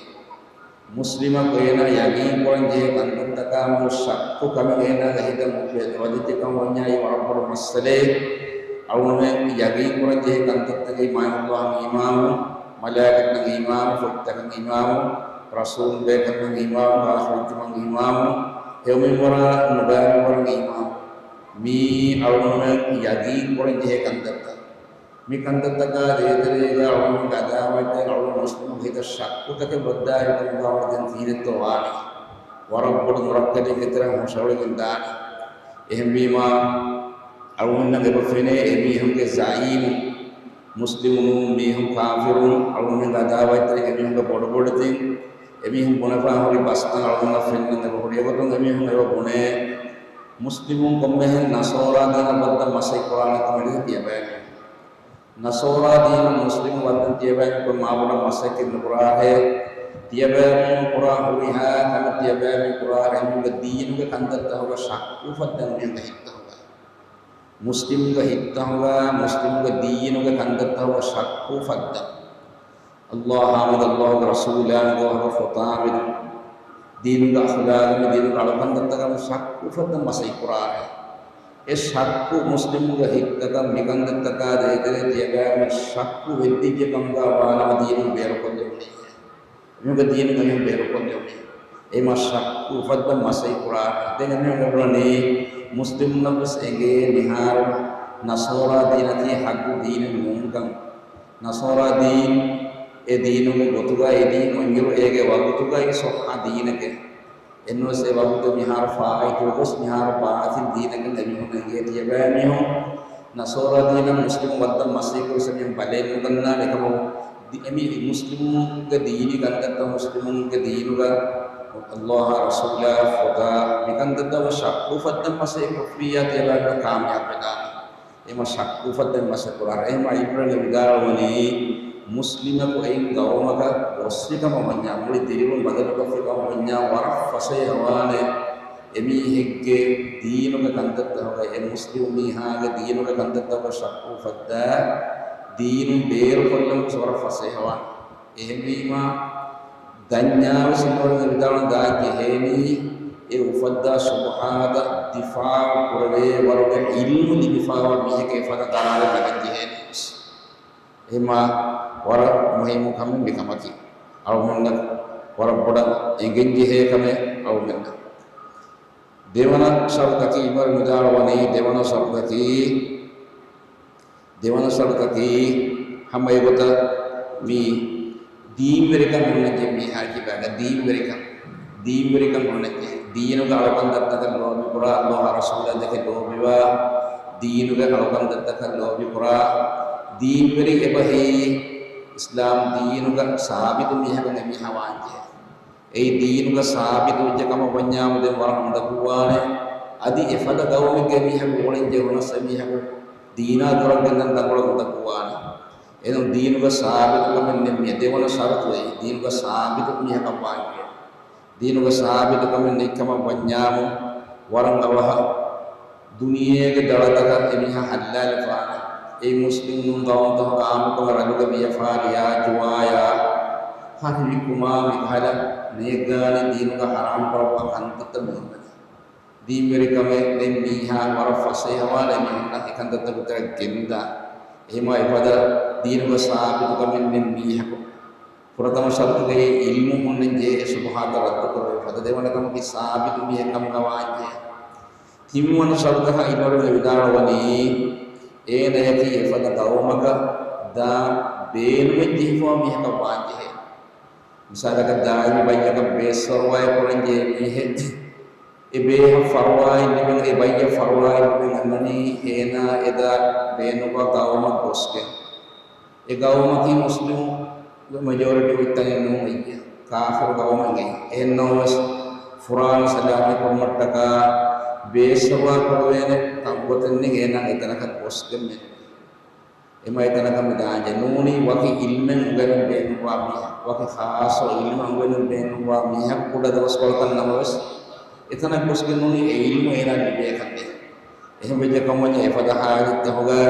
މުސްލިމަކު އޭނާ ޔަގީން ކުރަން ޖެހޭ ކަންތައްތަކާމެދު ޝައްކު ކަމެއް އޭނާގެ ހިތަށް އުފެދި ވަދެއްޖެ ކަމަށް ވަންޏާ އެއީ ވަރަށް ބޮޑު މައްސަލައެއް. އަޅުގަނޑުމެން ޔަގީން ކުރަން ޖެހޭ ކަންތައްތަކީ މާތް ﷲ އަށް އީމާން، މަލާއިކަތުންނަށް އީމާން، ފޮތްތަކަށް އީމާން، ރަސޫލުން ބޭކަލުންނަށް އީމާން، އާޚިރަތް ދުވަހަށް އީމާން، ހެޔޮ މިންވަރާ ނުބައި މިންވަރަށް އީމާން. މީ އަޅުގަނޑުމެން ޔަގީން ކުރަން ޖެހޭ ކަންތައްތައް. މި ކަންތައްތަކާ ދޭތެރޭގަ އަޅުގަނޑުމެންގެ އަދާވަތްތައް އަޅުގަނޑު މުސްލިމުންގެ ހިތަށް ޝައްކުތަކެއް ވައްދާލި ކަމުގަ ވަނީ ދެން ކީއްވެތޯ ވާނީ؟ ވަރަށް ބޮޑު ނުރައްކަލެއްގެ ތެރެއަށް ހުށައެޅިގެން ދާނެ. އެހެންވީމާ، އަޅުގަނޑުމެންނަށް އެބަ ފެނޭ އެމީހުންގެ ޒަޢީމު، މުސްލިމު ނޫން މީހުން، ކާފިރުން، އަޅުގަނޑުމެންގެ އަދާވަތްތެރިން އެމީހުންގެ ބޮޑުބޮޑެތިން، އެމީހުން ބުނެފާ ހުރި ބަސްތައް އަޅުގަނޑަށް ފެންނަން އެބަ ހުރި. އެގޮތުން އެމީހުން އެބަ ބުނޭ، މުސްލިމުން ކޮންމެހެން ނަޞާރާ ދީނަށް ވައްދަން މަސަތް ކުރާނެ ކަމެއް ނެތި ތިޔަބައިމީހުން. ނަޞާރާ ދީނަށް މުސްލިމު ވައްދަން ތިޔަބައިމީހުން މާބޮޑަށް މަސައްކަތް ނުކުރާހޭ. ތިޔަބައިމީހުން ކުރާ ހުރިހާ ކަމެއް ތިޔަބައިމީހުން ކުރާހޭ، އެމީހުންގެ ދީނުގެ ކަންތައްތަކުގަ ޝައްކު އުފައްދަން އެމީހުންގެ ހިތްތަކުގަ. މުސްލިމުންގެ ހިތްތަކުގަ، މުސްލިމުންގެ ދީނުގެ ކަންތައްތަކުގަ ޝައްކު އުފައްދަން. ﷲ އާ މެދު، ﷲ ގެ ރަސޫލާ މެދު، ﷲ ގެ ފޮތާ މެދު، ދީނުގެ އަޚްލާގާ މެދު، ދީނުގެ އަޅުކަންތައްތަކާ މެދު ޝައްކު އުފައްދަން މަސަތް ކުރާހޭ. އެ ޝައްކު މުސްލިމުންގެ ހިތްތަކަށް މި ކަންތައްތަކާ ދޭތެރޭ ތިޔަބައިމީހުން ޝައްކު ވެއްދިއްޖެ ކަމުގަ ވާނަމަ ދީނުން ބޭރުކޮށްލެވުނީ. އެމީހުންގެ ދީނުން އެމީހުން ބޭރުކޮށްލެވުނީ. އެމަ ޝައްކު އުފައްދަން މަސަތް ކުރާ. ދެން އެމީހުން އެބުނަނީ މުސްލިމުންނަށްވެސް އެނގޭ މިހާރު ނަޞާރާ ދީނަކީ ޙައްޤު ދީނެއް ނޫންކަން. ނަޞާރާ ދީން އެ ދީނުގެ ގޮތުގަ އެދީން އޮންއިރު އޭގެ ވަގުތުގައި ޞައްޙަ ދީނެކޭ. އެންވެސް އެ ވަގުތު މިހާރު ފާއިތުވެ ގޮސް މިހާރު ބާޠިލް ދީނެކަން އެމީހުން އެނގޭ. ތިޔަބައިމީހުން ނަޞާރާ ދީނަށް މުސްލިމު ވައްދަން މަސަތް ކުރި ސަމިޔަން ބަލައެއް ނުގަންނާނެ ކަމަށް ދި-، އެމީ މުސްލިމުންގެ ދީނީ ކަންތައްތައް މުސްލިމުންގެ ދީނުގަ ﷲ އާ ރަސޫލާ ފޮތާ މިކަންތައްތައް ޝައްކު އުފައްދަން މަސަތް ކުރިއްޔާ ތިޔަބައިމީހުން ކާމިޔާބު ވެދާނެ. އެމަ ޝައްކު އުފައްދަން މަސަތް ކުރާ. އެހެމަ އިބްރަނީ ވިދާޅުވަނީ މުސްލިމަކު އެއިން ގައުމަކަށް ގޮއްސި ކަމަށް ވަންޏާ، މުޅި ދިރިއުޅުން ބަދަލުކޮށްފި ކަމަށް ވަންޏާ ވަރަށް ފަސޭހަވާނެ. އެމީހެއްގެ ދީނުގެ ކަންތައްތަކުގައި، އެ މުސްލިމު މީހާގެ ދީނުގެ ކަންތައްތަކުގައި ޝައްކު އުފައްދާ، ދީނުން ބޭރުކޮށްލަން ވަރަށް ފަސޭހަވާނެ. އެހެންވީމާ، ދަންޏާވެސް އިންވަރު ވިދާޅުވަން ދާން ޖެހޭނީ، އެ އުފައްދާ ޝުބުހާތައް ދިފާޢު ކުރެވޭ ވަރުގެ ޢިލްމު ލިބިފާވާ މީހެކޭ އެފަދަ ޤަރާރެއް ނަގަން ޖެހޭނީ. އެހެމާ ވަރަށް މުހިއްމު ކަމެއް މިކަމަކީ. އަޅުގަނޑަށް ވަރަށް ބޮޑަށް އެނގެން ޖެހޭ ކަމެއް އަޅުގަނޑަށް. ދެވަނަ ޝަރުޠަކީ އިންވަރު ވިދާޅުވަނީ، ދެވަނަ ޝަރުޠަކީ، ދެވަނަ ޝަރުޠަކީ ހަމަ އެގޮތަށް މި ދީންވެރިކަން ހުންނަންޖެހޭ މީހާގެ ބާގަ ދީންވެރިކަން. ދީންވެރިކަން ނުނެތް. ދީނުގެ އަޅުކަންތައްތަކަށް ލޯބިކުރާ، ﷲ އާ ރަސޫލާ ދެކެ ލޯބިވާ، ދީނުގެ އަޅުކަންތައްތަކަށް ލޯބިކުރާ، ދީންވެރި އެބަހީ އިސްލާމް ދީނުގަ ސާބިތު މީހަކަށް އެމީހާ ވާންޖެހޭ. އެއީ ދީނުގަ ސާބިތު ވެއްޖެ ކަމަށް ވަންޏާމު ދެން ވަރަށް ނުދައްކުވާނެ. އަދި އެފަދަ ގައުމެއްގެ މީހަކު އުޅެން ޖެހުނަސް އެމީހަކު ދީނާ ދުރަށް ގެންދަން ތަންކޮޅެއް ނުދައްކުވާނެ. އެހެން ދީނުގަ ސާބިތުކަމެއް ނެތް. މި ދެވަނަ ޝަރުޠު އެއީ ދީނުގަ ސާބިތު މީހަކަށް ވާންޖެހޭ. ދީނުގަ ސާބިތުކަމެއް ނެތްކަމަށް ވަންޏާމު ވަރަށް އަވަހަށް ދުނިޔޭގެ ދަޅަތަކަށް އެމީހާ ހައްލާލިފާނެ. އެއީ މުސްލިމް ނޫން ގައުމުތަކުގެ އާއްމުކަމެއް ރަލުގެ ވިޔަފާރިއާ، ޖުވާޔާ، ހަށި ވިއްކުމާ މިކަހަލަ ނޭގާނެ ދީނުގަ ހަރާމް ކުރައްވާ ކަންތައްތައް މި އޮންނަނީ. ދީންވެރިކަމެއް ނެތް މީހާ ވަރަށް ފަސޭހަވާނެ މީހުންނަށް އެކަންތައްތަކުގެ ތެރެއަށް ގެންދާ. އެހެންވެ އެފަދަ ދީނުގަ ސާބިތުކަމެއް ނެތް މީހަކު ފުރަތަމަ ޝަރުޠުގައި އިލްމު ހުންނަން ޖެހޭ. ޝުބުހާތައް ރައްދުކުރެވޭ. ފަދަ ދެވަނަ ކަމަކީ ސާބިތު މީހެއް ކަމުގަ ވާންޖެހޭ. ތިންވަނަ ޝަރުޠަކަށް އިލްމުވެރިން ވިދާޅުވަނީ، އޭނަޔަކީ އެފަދަ ގައުމަކަށް ދާން ބޭނުމެއް ޖެހިފައި މީހަކަށް ވާންޖެހޭ. މިސާލަކަށް، ދާއިމީ ބައްޔަކަށް ބޭސްފަރުވާއެއް ކުރަން ޖެހޭ މީހެއް، އެ ބޭހަށް ފަރުވާއެއް ލިބެން، އެ ބައްޔަށް ފަރުވާއެއް ލިބެން އަންނަނީ، އޭނާ އެދާ ބޭނުންވާ ގައުމަށް ގޮސްގެން. އެ ގައުމަކީ މުސްލިމުންގެ މެޖޯރިޓީ އޮތް ތަނެއް ނޫން އެއްޔެ. ކާފިރު ގައުމެއް އެއީ. އެހެން ނަމަވެސް، ފުރާނަ ސަލާމަތް ކުރުމަށްޓަކާ ބޭސްފަރުވާ ކުރެވޭނެ ތަން ގޮތެއް ނެތް އޭނާ އެތަނަކަށް ގޮސްގެން މެނުނީ. އެމަ އެތަނަކަށް މި ދާންޖެހޭ. ނޫނީ ވަކި އިލްމެއް އުނގެނުން ބޭނުންވާ މީހަކު، ވަކި ޚާއްޞަ އިލްމެއް އުނގެނުން ބޭނުންވާ މީހަކު ކުޑަ ދުވަސްކޮޅަކަށް ނަމަވެސް، އެތަނަށް ގޮސްގެން ނޫނީ އެ އިލްމު އޭނާ ލިބޭކަށް ދޭ. އެހެން ވެއްޖެ ކަމަށް އެފަދަ ހާލަތްތަކުގަ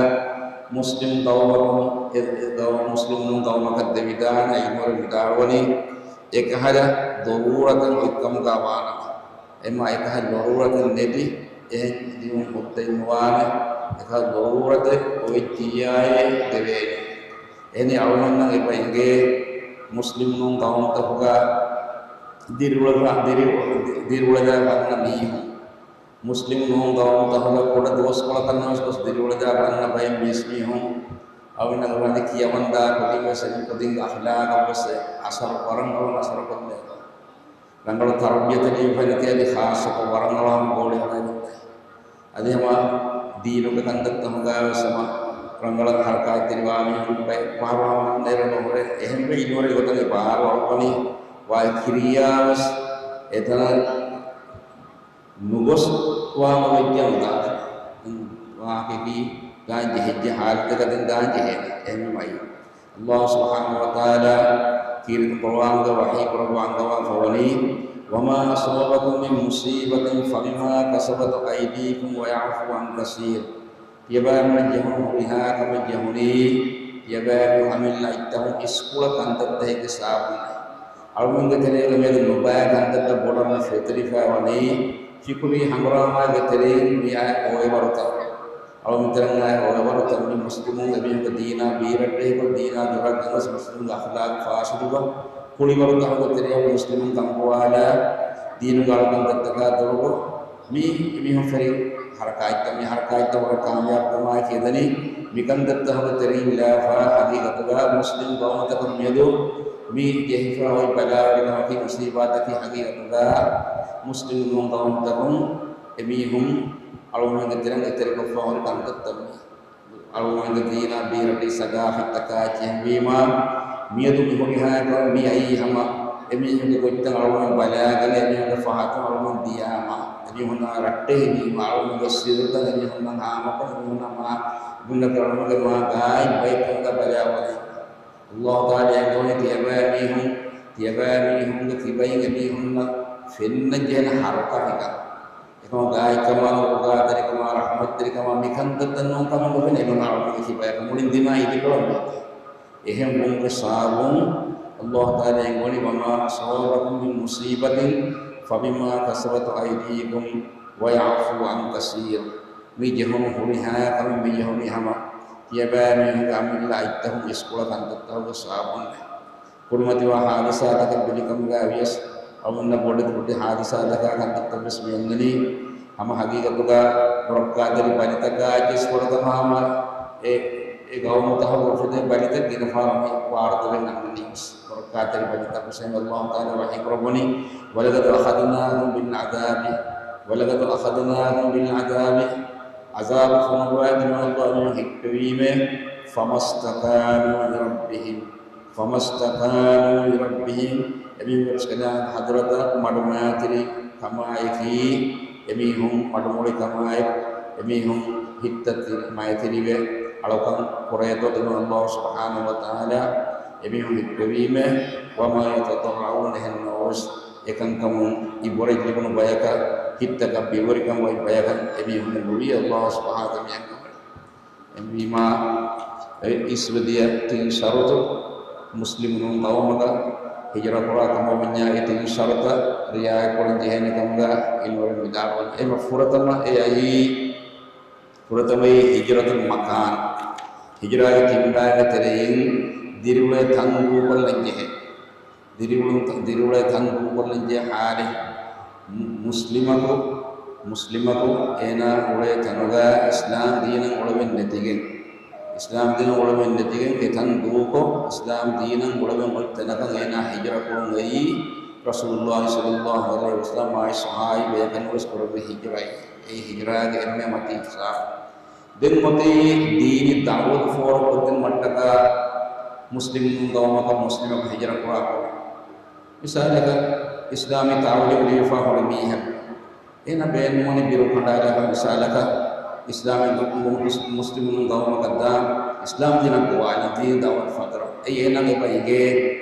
މުސްލިމް ގައުމަކުން، އެ، އެ ގައު-، މުސްލިމް ނޫން ގައުމަކަށް ދެވިދާނެ އިލްމުވެރިން ވިދާޅުވަނީ، އެކަހަލަ ދޮރޫރަތެއް އޮތްކަމުގަ ވާނަމަ، އެމަ އެކަހަލަ ދޮރޫރަތެއް ނެތި، އެހެން ދިއުން ހުއްދައެއް ނުވާނެ. އެކަހަލަ ދޮރޫރަތެއް އޮވެއްޖިއްޔާއޭ ދެވޭނެ. އެހެނީ އަޅުގަނޑަށް އެބަ އެނގޭ މުސްލިމް ނޫން ގައުމުތަކުގަ ދިރިއުޅެ-، ދިރި-، ދިރިއުޅެލާ ގަންނަ މީހުން، މުސްލިމް ނޫން ގައުމުތަކުގަ ކުޑަ ދުވަސްކޮޅަކަށް ނަމަވެސް ގޮސް ދިރިއުޅެލާ ގަންނަ ބައެއް މީސްމީހުން އަޅުގަނޑަށް ވަނީ ކިޔަވަންދާ ކުދިން ވެސް އެމީހުން ކުދިންގެ އަޚްލާޤަށް ވެސް އަސަރު، ވަރަށް ރަނގަޅު އަސަރު ކޮށްދޭ. ރަނގަޅު ތަރުބިޔަތެއް ލިބިފައި ނެތި އަދި ޚާއްޞަކޮށް ވަރަށް ރަނގަޅު ހަމަ ގޯޅި ހަދާގަތް. އަދި ހަމަ ދީނުގެ ކަންތައްތަކުގައި ވެސް ހަމަ ރަނގަޅަށް ހަރަކާތްތެރިވާ މީހުން ބައެއް ފަހަރު ހަމަ ނެރެން ނުހުރޭ. އެހެންވެ އިލްމުވެރިން ގޮތަށް ބާރު އަޅުވަނީ ވާއި ކިރިޔާ ވެސް އެތަނަށް ނުގޮސް ވާން އޮވެއްޖެ ނުދާ. ވާހަކައަކީ ދާން ޖެހިއްޖެ ހާލަތަކަށް ދެން ދާން ޖެހޭނެ. އެހެންވީމަ އައީ. ﷲ ސުބްޙާނަހޫ ވަތަޢާލާ ކީރިތި ޤުރުއާނުގަ ވަޙީ ކުރައްވާ އަންގަވާފަ ވަނީ، وما أصابكم من مصيبة فبما كسبت أيديكم ويعفو عن كثير. ތިޔަބައިމީހުން ޖެހުނު ހުރިހާ ކަމެއް ޖެހުނީ، ތިޔަބައިމީހުން އަމިއްލަ އަތްތަކުން އިސްކުޅަ ކަންތައްތަކެއްގެ ސަބަބުން. އަޅުގަނޑުގެ ތެރޭގަ މިއަދު ނުބައި ކަންތައްތައް ބޮޑަށް މި ފެތުރިފައި ވަނީ، ފިކުރީ ހަނގުރާމާގެ ތެރެއިން މިއައި އޮވެވަރުތައް. އަޅުގަނޑު ތެރެއިން އައި އޮވެވަރުތައް މި މުސްލިމުން އެމީހުންގެ ދީނާ ބީރައްޓެހިކޮށް، ދީނާ ދުރަށް ގެންގޮސް މުސްލިމުންގެ އަޚްލާޤު ފާސިދުކޮށް، ކުޅިވަރުތަކުގެ ތެރެއަށް މުސްލިމުން ކަންބޮވާލާ، ދީނުގެ އަޅުކަންތައްތަކާ ދުރުގޮ، މީ އެމީހުން ފެރި ހަރަކާތްތައް، މި ހަރަކާތްތައް ވަރަށް ކާމިޔާބުކަމާއެކީ ދަނީ، މިކަންތައްތަކުގެ ތެރެއިން ލާފާ ހަގީގަތުގަ މުސްލިމް ގައުމުތަކަށް މިއަދު މި ޖެހިފަ އޮތް ބަލާވެރިކަމަކީ މުސީބާތަކީ ހަގީގަތުގަ މުސްލިމް ނޫން ގައުމުތަކުން އެމީހުން އަޅުގަނޑުގެ ތެރެއަށް އެތެރެކޮށްފަ ހުރި ކަންތައްތައް މީ. އަޅުގަނޑުގެ ދީނާ ބީރަށް ސަގާފަތްތަކާ ޖެހެންވީމާ، މިއަދު މި ހުރިހާ ކަމެއް މި އައީ ހަމަ އެމީހުންގެ ގޮތްތައް އަޅުގަނޑު ބަލާގަނެ، އެމީހުންގެ ފަހަތުން އަޅުގަނޑު ދިޔާމާ، އެމީހުންނާ ރައްޓެހިވީމާ، އަޅުގަނޑުގެ ސިއްރުތައް އެމީހުންނަށް ހާމަކޮށް، އެމީހުންނާ މާ ބުންޏަކީ އަޅުގަނޑުގެ މާ ގާތް ބައެއް ކަމުގަ ބަލާ އުޅޭ. ﷲ ތަޢާލާ އެނގުނީ ތިޔަބައިމީހުން، ތިޔަބައިމީހުންގެ ތިބައިން އެމީހުންނަށް ފެންނަން ޖެހޭނެ ހަރުކަށިތައް. އެކަމަކު ގާތްކަމާ، ރޯގާދަރިކަމާ، ރަޙްމަތްތެރިކަމާ، މިކަންތައްތައް ނޫން ކަމެއް ނުފެނޭ އެމީހުން އަޅުގަނޑުގެ ތިބަޔަކަށް މުޅިން ދިމާ އިދިކޮޅަށް ނުވަތަ. އެހެން ވުމުގެ ސަބަބުން ﷲ ތަޢާލާ އެނގުނީ، وما أصابكم من مصيبة فبما كسبت أيديكم ويعفو عن كثير. މި ޖެހުނު ހުރިހާ ކަމެއް މި ޖެހުނީ ހަމަ ތިޔަބައިމީހުންގެ އަމިއްލަ އަތްތަކުން އިސްކުޅަ ކަންތައްތަކުގެ ސަބަބުން. ކުރިމަތިވާ ހާދިސާތަކެއް ބެލިކަމުގައި ވިޔަސް، އަޅުގަނޑަށް ބޮޑެތި ބޮޑެތި ހާދިސާތަކާ ކަންތައްތައް ވެސް މި އޮންނަނީ. ހަމަ ހަގީގަތުގަ ބުރަކާތެރި ބަލިތަކާ އެއްޗެސް ފުރަތަމަ ހަމަ އެ އެ ގައުމުތަހުގެ އުފެދޭ ބަލިތައް ގިނަ ފަހަރު މި ވާރުތަވެ ނަމަ ނިއުސް ކޮރައްކާތެރި ބަލިތަކު ސެމި ﷲ ތަޢާލާ ވަޙީ ކުރައްވަނީ، وَلَقَدْ أَخَذْنَاهُم بِالْعَذَابِ، وَلَقَدْ أَخَذْنَاهُم بِالْعَذَابِ، ޢަޒާބު ފޮނުއްވާ ދިމާލަށް އެމީހުން ހިއްޕެވީމޭ، فَمَا اسْتَكَانُوا لِرَبِّهِمْ، فَمَا اسْتَكَانُوا لِرَبِّهِمْ، އެމީހުން ވެސް އިލާހު ޙަޟްރަތަށް މަޑުމައިތިރި ކަމާއެކީ، އެމީހުން މަޑުމޮޅި ކަމާއެކު، އެމީހުން ހިތަށް މައިތިރިވެ، އަޅުކަން ކުރޭތޯ ދެން ﷲ ސުބްޙާނަހޫ ވަތަޢާލާ އެމީހުން ހިއްޕެވީމޭ، وَمَا يَتَضَرَّعُونَ، އެހެން ނޯވެސް އެކަންކަމުން އިބަރަތް ލިބުނު ބަޔަކަށް، ހިތަކަށް ބިރުވެރިކަން އޮތް ބަޔަކަށް އެމީހުން ނުވި ﷲ ސުބްޙާނަހޫ ވަތަޢާލާ މިއަންގަމުން. އެހެންވީމާ، އެ އިސްވެދިޔަ ތިން ޝަރުޠު، މުސްލިމުން ޤައުމަކަށް ހިޖުރަ ކުރާ ކަމަށް ވަންޏާ އެ ތިން ޝަރުޠަށް ރިޢާޔަތް ކުރަން ޖެހޭނެ ކަމުގަ އިލްމުވެރިން ވިދާޅުވަން. އެހެން ފުރަތަމަ އެ އައީ، ފުރަތަމައީ ހިޖުރަތުލް މަކާން. ހިޖުރާގެ ތިން ބައިގެ ތެރެއިން ދިރިއުޅޭ ތަން ދޫކޮށްލަން ޖެހޭ. ދިރިއުޅުން، ދިރިއުޅޭ ތަން ދޫކޮށްލަން ޖެހޭ ޙާލެއް. މު-، މުސްލިމަކު، މުސްލިމަކު އޭނާ އުޅޭ ތަނުގަ އިސްލާމް ދީނަށް އުޅެމެއް ނެތިގެން، އިސްލާމް ދީނަށް އުޅެމެއް ނެތިގެން، އެ ތަން ދޫކޮށް، އިސްލާމް ދީނަށް އުޅެމެއް އޮތް ތަނަކަށް އޭނާ ހިޖުރަ ކުރަން އައީ، ރަސޫލުﷲ ޞައްލަﷲ ޢަލައިހި ވަސައްލަމާއި ޞަޙާބީ ބަޔަކަށް ވެސް ކުރެއްވި ހިޖުރައެއް. އެ ހިޖުރާގެ އެންމެ މަތީ ހިސާބު. ދެން އޮތީ ދީނީ ދަޢުވަތު ފޯރުކޮށްދިނުމަށްޓަކާ މުސްލިމުން ޤައުމަކަށް މުސްލިމަކު ހިޖުރަ ކުރާކަށް. މިސާލަކަށް، އިސްލާމީ ތާވަލު ލިބިފަ ހުރި މީހަކު، އޭނަ ބޭނުމުން ބިރު ކަނޑާލާފަ، މިސާލަކަށް، އިސްލާމީ މު-، މު-، މުސްލިމުން ޤައުމަކަށް ދާ، އިސްލާމް ދީނަށް ގޮވާލަން ދީނީ ދަޢުވަތު ފަދަ. އެއީ އޭނަ އެބަ އިނގޭ،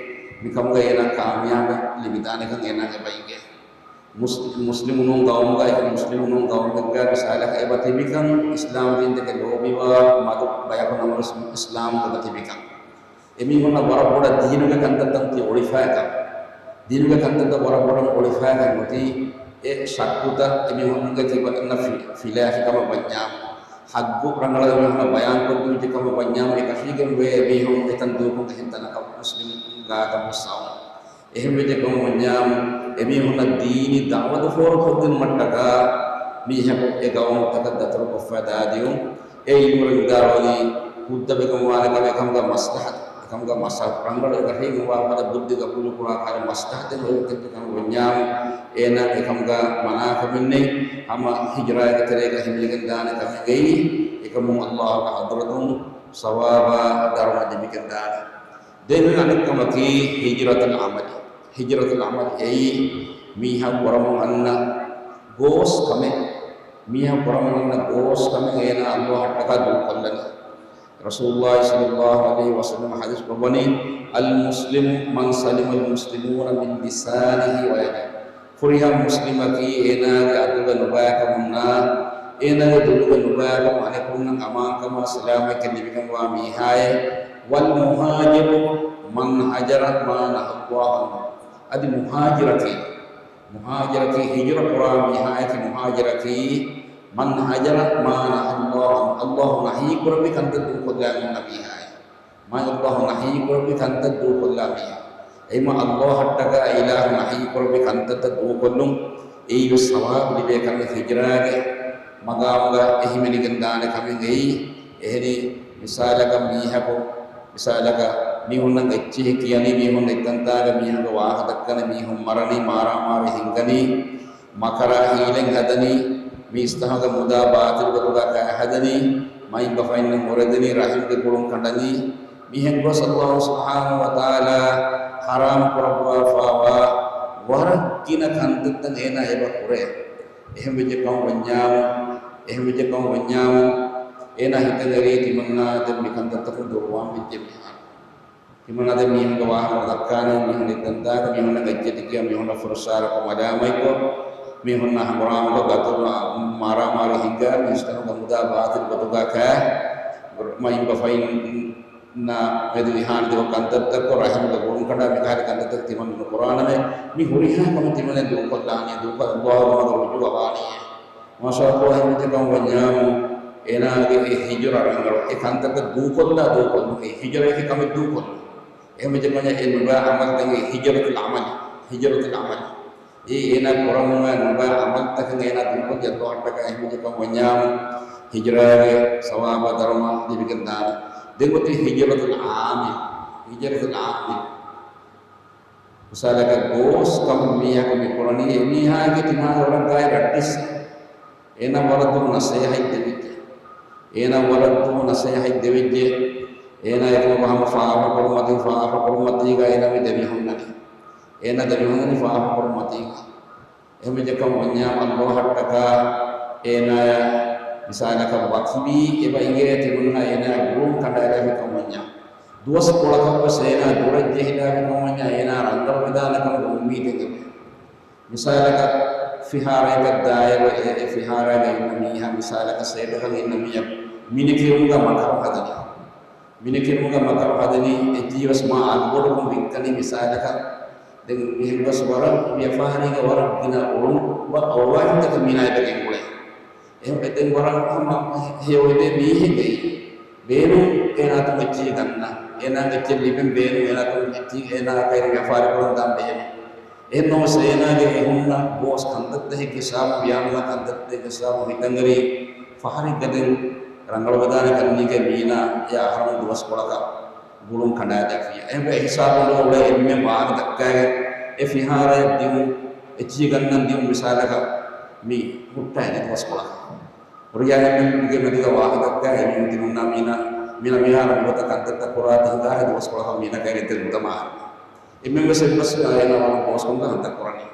މިކަމުގަ އޭނަ ކާމިޔާބެއް ލިބިދާނެކަން އޭނަ އެބަ އިނގޭ. މުސް-، މުސްލިމުން ޤައުމުގައި، މުސްލިމުން ޤައުމެއްގަ މިސާލަކަށް އެބަ ތިބިކަން، އިސްލާމް ދީންދެކެ ލޯބިވާ މަދު ބަޔަކު ނަމަވެސް އިސްލާމް އެބަ ތިބިކަން. އެމީހުންނަށް ވަރަށް ބޮޑަށް ދީނުގެ ކަންތައްތައް އޮތީ އޮޅިފައިކަން. ދީނުގެ ކަންތައްތައް ވަރަށް ބޮޑަށް އޮޅިފައިކަން އޮތީ، އެ ޝައްކުތައް އެމީހުންގެ ތިބަންނަ ފި-، ފިލާފި ކަމަށް ވަންޏާމު، ޙައްޤު ރަނގަޅަށް އެމީހުންނަށް ބަޔާންކޮށްދީއްޖެ ކަމަށް ވަންޏާމު، އެކަށީގެން ވޭ އެމީހުން އެތަން ދޫކޮށް އެހެން ތަނަކަށް މުސްލިމުން ގާތަށް ވެސް އައުން. އެހެންވެއްޖެ ކަމަށް ވަންޏާމު، އެމީހުންނަށް ދީނީ ދަޢުވަތު ފޯރުކޮށްދިނުމަށްޓަކާ މީހަކު އެ ގައުމުތަކަށް ދަތުރުކޮށްފަ ދާދިޔުން. އެ އިލްމުވެރިން ވިދާޅުވަނީ، ހުއްދަ ވެގެންވާނެ ކަމެއް އެކަމުގަ މަސްލަހަތު، އެކަމުގަ މަސްލަހަތު ރަނގަޅު އެކަށީގެންވާ ފަދަ ބުއްދި ގަބޫލުކުރާ ކަހަލަ މަސްލަހަތެއް އޮތް ކަމަށް ވަންޏާމު، އޭނާ އެކަމުގަ މަނާކަމެއް ނެތް. ހަމަ ހިޖުރާގެ ތެރޭގަ ހިމެނިގެން ދާނެ ކަމެއްގައި އެކަމުން ﷲ ގެ ޙަޟްރަތުން ސަވާބާ ދަރުމަ ލިބިގެން ދާނެ. ދެން އަނެއްކަމަކީ ހިޖުރަތުލް ޢަމަލި. ހިޖުރަތުލް ޢަމަލި އެއީ މީހާ ކުރަމުން އަންނަ ގޯސް ކަމެއް. މީހާ ކުރަމުން އަންނަ ގޯސް ކަމެއް އޭނާ ﷲ އަށްޓަކާ ދޫކޮށްލަނީ. ރަސޫލުﷲ ޞައްލަﷲ ޢަލައިހި ވަސައްލަމަ ޙަދީޘް ކުރައްވަނީ، "الْمُسْلِمُ مَنْ سَلِمَ الْمُسْلِمُونَ مِنْ لِسَانِهِ وَيَدِهِ." ފުރިހަމަ މުސްލިމަކީ އޭނާގެ އަތުގަ ނުބައިކަމުންނާ، އޭނާގެ ދުލުގަ ނުބައިކަމުން އަނެކުންނަށް އަމާންކަމާ ސަލާމަތްކަން ލިބިގެންވާ މީހާއޭ. "وَالْمُهَاجِرُ مَنْ هَجَرَ مَا نَهَى اللَّهُ عَنْهُ." އަދި މުހާޖިރަކީ، މުހާޖިރަކީ ހިޖުރަ ކުރާ މީހާއަކީ މުހާޖިރަކީ، "مَنْ هَجَرَ مَا نَهَى اللَّهُ عَنْهُ." ﷲ ނަހީ ކުރެއްވި ކަންތައް ދޫކޮށްލާ އޮންނަ މީހާއޭ. މާތް ﷲ ނަހީ ކުރެއްވި ކަންތައް ދޫކޮށްލާ މީހާ. އެހެންވީމަ ﷲ އަށްޓަކާ އިލާހު ނަހީ ކުރެއްވި ކަންތައްތައް ދޫކޮށްލުން އެއީ ވެސް ސަވާބު ލިބޭ ކަމެއް. ހިޖުރާގެ މަގާމުގަ އެ ހިމެނިގެން ދާނެ ކަމެއް އެއީ. އެހެނީ މިސާލަކަށް މީހަކު، މިސާލަކަށް މީހުންނަށް އެއްޗެހި ކިޔަނީ، މީހުން އެއްތަންތާގަ މީހުންގެ ވާހަކަ ދައްކަނީ، މީހުން މަރަނީ، މާރާމާރީ ހިންގަނީ، މަކަރާ ހީލަތް ހަދަނީ، މީސްތަކުގެ މުދާ ބާތިލް ގޮތުގަ ކައި ހަދަނީ، މައިންބަފައިންނަށް އުރެދެނީ، ރަޙިމްގެ ގުޅުން ކަނޑަނީ، މިހެން ގޮސް ﷲ ސުބްޙާނަހޫ ވަތަޢާލާ ޙަރާމް ކުރައްވާފައިވާ ވަރަށް ގިނަ ކަންތައްތައް އޭނާ އެބަ ކުރޭ. އެހެން ވެއްޖެ ކަމަށް ވަންޏާމު، އެހެން ވެއްޖެ ކަމަށް ވަންޏާމު، އޭނާ ހިތަށް އެރީ ތިމަންނާ ދެން މި ކަންތައްތަކުން ދުރުވާން ވެއްޖެ މިހާރު. ތިމަންނާ ދެން މީހުންގެ ވާހަކަ ދައްކާނީ، މީހުން އެއްތަންތާގަ މީހުންނަށް އެއްޗެހި ކިޔާ، މީހުންނަށް ފުރައްސާރަކޮށް މަލާމަތްކޮށް، މީހުންނާ ހަނގުރާމަކޮށް ގަތުރު މާރާމާރީ ހިންގާ، މީސްތަކުގެ މުދާ ބާތިލް ގޮތުގަ ކައި، މައިންބަފައިންނާ މެދު އިހާނެތިކޮށް ކަންތައްތައްކޮށް، ރަޙިމްގެ ގުޅުން ކަނޑާ، މިކަހަލަ ކަންތައްތައް ތިމަން ނުކުރާނަމޭ. މި ހުރިހާ ކަމެއް ތިމަން ދޫކޮށްލާނީ، ދޫކޮށް ﷲ ގެ މަގަށް ރުޖޫޢަވާނީއޭ. މާޝާﷲ، އެހެންވެއްޖެ ކަމަށް ވަންޏާމު، އޭނާގެ އެ ހިޖުރަ ރަނގަޅު، އެ ކަންތައްތައް ދޫކޮށްލާ ދޫކޮށްލުން، އެ ހިޖުރައަކީ ކަމެއް ދޫކޮށްލުން. އެހެންވެއްޖެ ކަމަށް އެ ނުބައި ޢަމަލުތަކެއް ހިޖުރަތުލް ޢަމަލި، ހިޖުރަތުލް ޢަމަލި. އެ އޭނާ ކުރަމުން ނުބައި ޢަމަލުތަކެއް އޭނާ ދޫކޮށްލި ﷲ އަށްޓަކާ. އެހެންވެއްޖެ ކަމަށް ވަންޏާމު، ހިޖުރާގެ ސަވާބާ ދަރުމަ ލިބިގެން ދާނެ. ދެން އޮތީ ހިޖްރަތުލް ޢާމިލް. ހިޖްރަތުލް ޢާމިލް. މިސާލަކަށް ގޯސް ކަމުން މީހަކު މި ކުރަނީ، އެމީހާގެ ތިމާގެ ވަރަށް ގާތް ރައްޓެއްސެއް. އޭނާ ވަރަށް ދުރު ނަސޭހަތް ދެވިއްޖެ. އޭނާ ވަރަށް ދުރު ނަސޭހަތް ދެވިއްޖެ. އޭނާ އެކަމަކު ހަމަ ފާފަ ކުރުމަތީ، ފާފަ ކުރުމަތީގަ އޭނާ މި ދެމިހުންނަނީ. އޭނާ ދެމިހުންނަނީ ފާފަ ކުރުމަތީގަ. އެހެންވެއްޖެކަމަށް ވަންޏާ ﷲ އަށްޓަކާ އޭނާޔަށް މިސާލަކަށް ވަކިވީ އެބަ އިނގޭ ތިމަންނަ އޭނާ ގުޅުން ކަނޑައަޅާފިކަމަށް ވަންޏާ، ދުވަސްކޮޅަކަށްވެސް އޭނާ ދުރަށް ޖެހިލާފިކަމަށް ވަންޏާ އޭނާ ރަނގަޅުވެދާނެކަމުގެ އުއްމީދެއް އެބަ. މިސާލަކަށް ފިހާރައަކަށް ދާއިރު އެ، އެ ފިހާރައިގަ އިންނަ މީހާ މިސާލަކަށް ސޭޓަކަށް އިންނަ މީހަކު މިނެކިރުމުގަ މަކަރު ހަދަނީ. މިނެކިރުމުގަ މަކަރު ހަދަނީ އެއްޗިހިވެސް މާ އަގުބޮޑުކޮށް ވިއްކަނީ މިސާލަކަށް. ދެން މިހެން ގޮސް ވަރަށް ވިޔަފާރީގަ ވަރަށް ގިނަ އޮޅުން ވަ-، އޮޅުވާހިންތަކެއް މީނާ އެބަ ގެންގުޅޭ. އެހެން ދެން ވަރަށް ހަމަ ހެޔޮވެދޭ މީހެއްގައި ބޭނުން އޭނާތުން އެއްޗެއް ގަންނަ، އޭނާ އެއްޗެއް ލިބެން ބޭނުން، އޭނާތުން އެއްޗެއް އޭނާ ކައިރި ވިޔަފާރި ކުރަން ދާން ބޭނުން. އެހެންނަމަވެސް އޭނާގެ އެ ހުންނަ ގޯސް ކަންތައްތައް ހިއްގެ ސާބުން، ވިޔާނުލާ ކަންތައްތައް ހިއްގެ ސާބުން ހިތަށްއެރި ފަހަރެއްގަ ދެން ރަނގަޅުވެދާނެ ކަންނީގެ މީނާ އެ އަހަރުން ދުވަސްކޮޅަކަށް ގުޅުން ކަނޑާލާފިޔާ. އެހެންވެ އެ ހިސާބުން އުޅޭ އެންމެ ވާހަކަ ދައްކާގެން އެ ފިހާރައަށް ދިއުން، އެއްޗިހި ގަންނަން ދިއުން މިސާލަކަށް މި ހުއްޓާނެ ދުވަސްކޮޅަކަށް. ހުރިހާ އެންމެންގެ މެދުގަ ވާހަކަ ދައްކާ އެމީހުން ތިމަންނާ މީނާ، މީނާ މިހާރު މިގޮތަށް ކަންތައްތައް ކުރާތީ ހިނގާ އެ ދުވަސްކޮޅަކަށް މީނާ ކައިރި އެތެރެ ނުދަމާ. އެންމެން ވެސް އެއްބަސް އޭނާ ވަރަށް ގޯސްކަމުގަ ކަންތައް ކުރަނީ.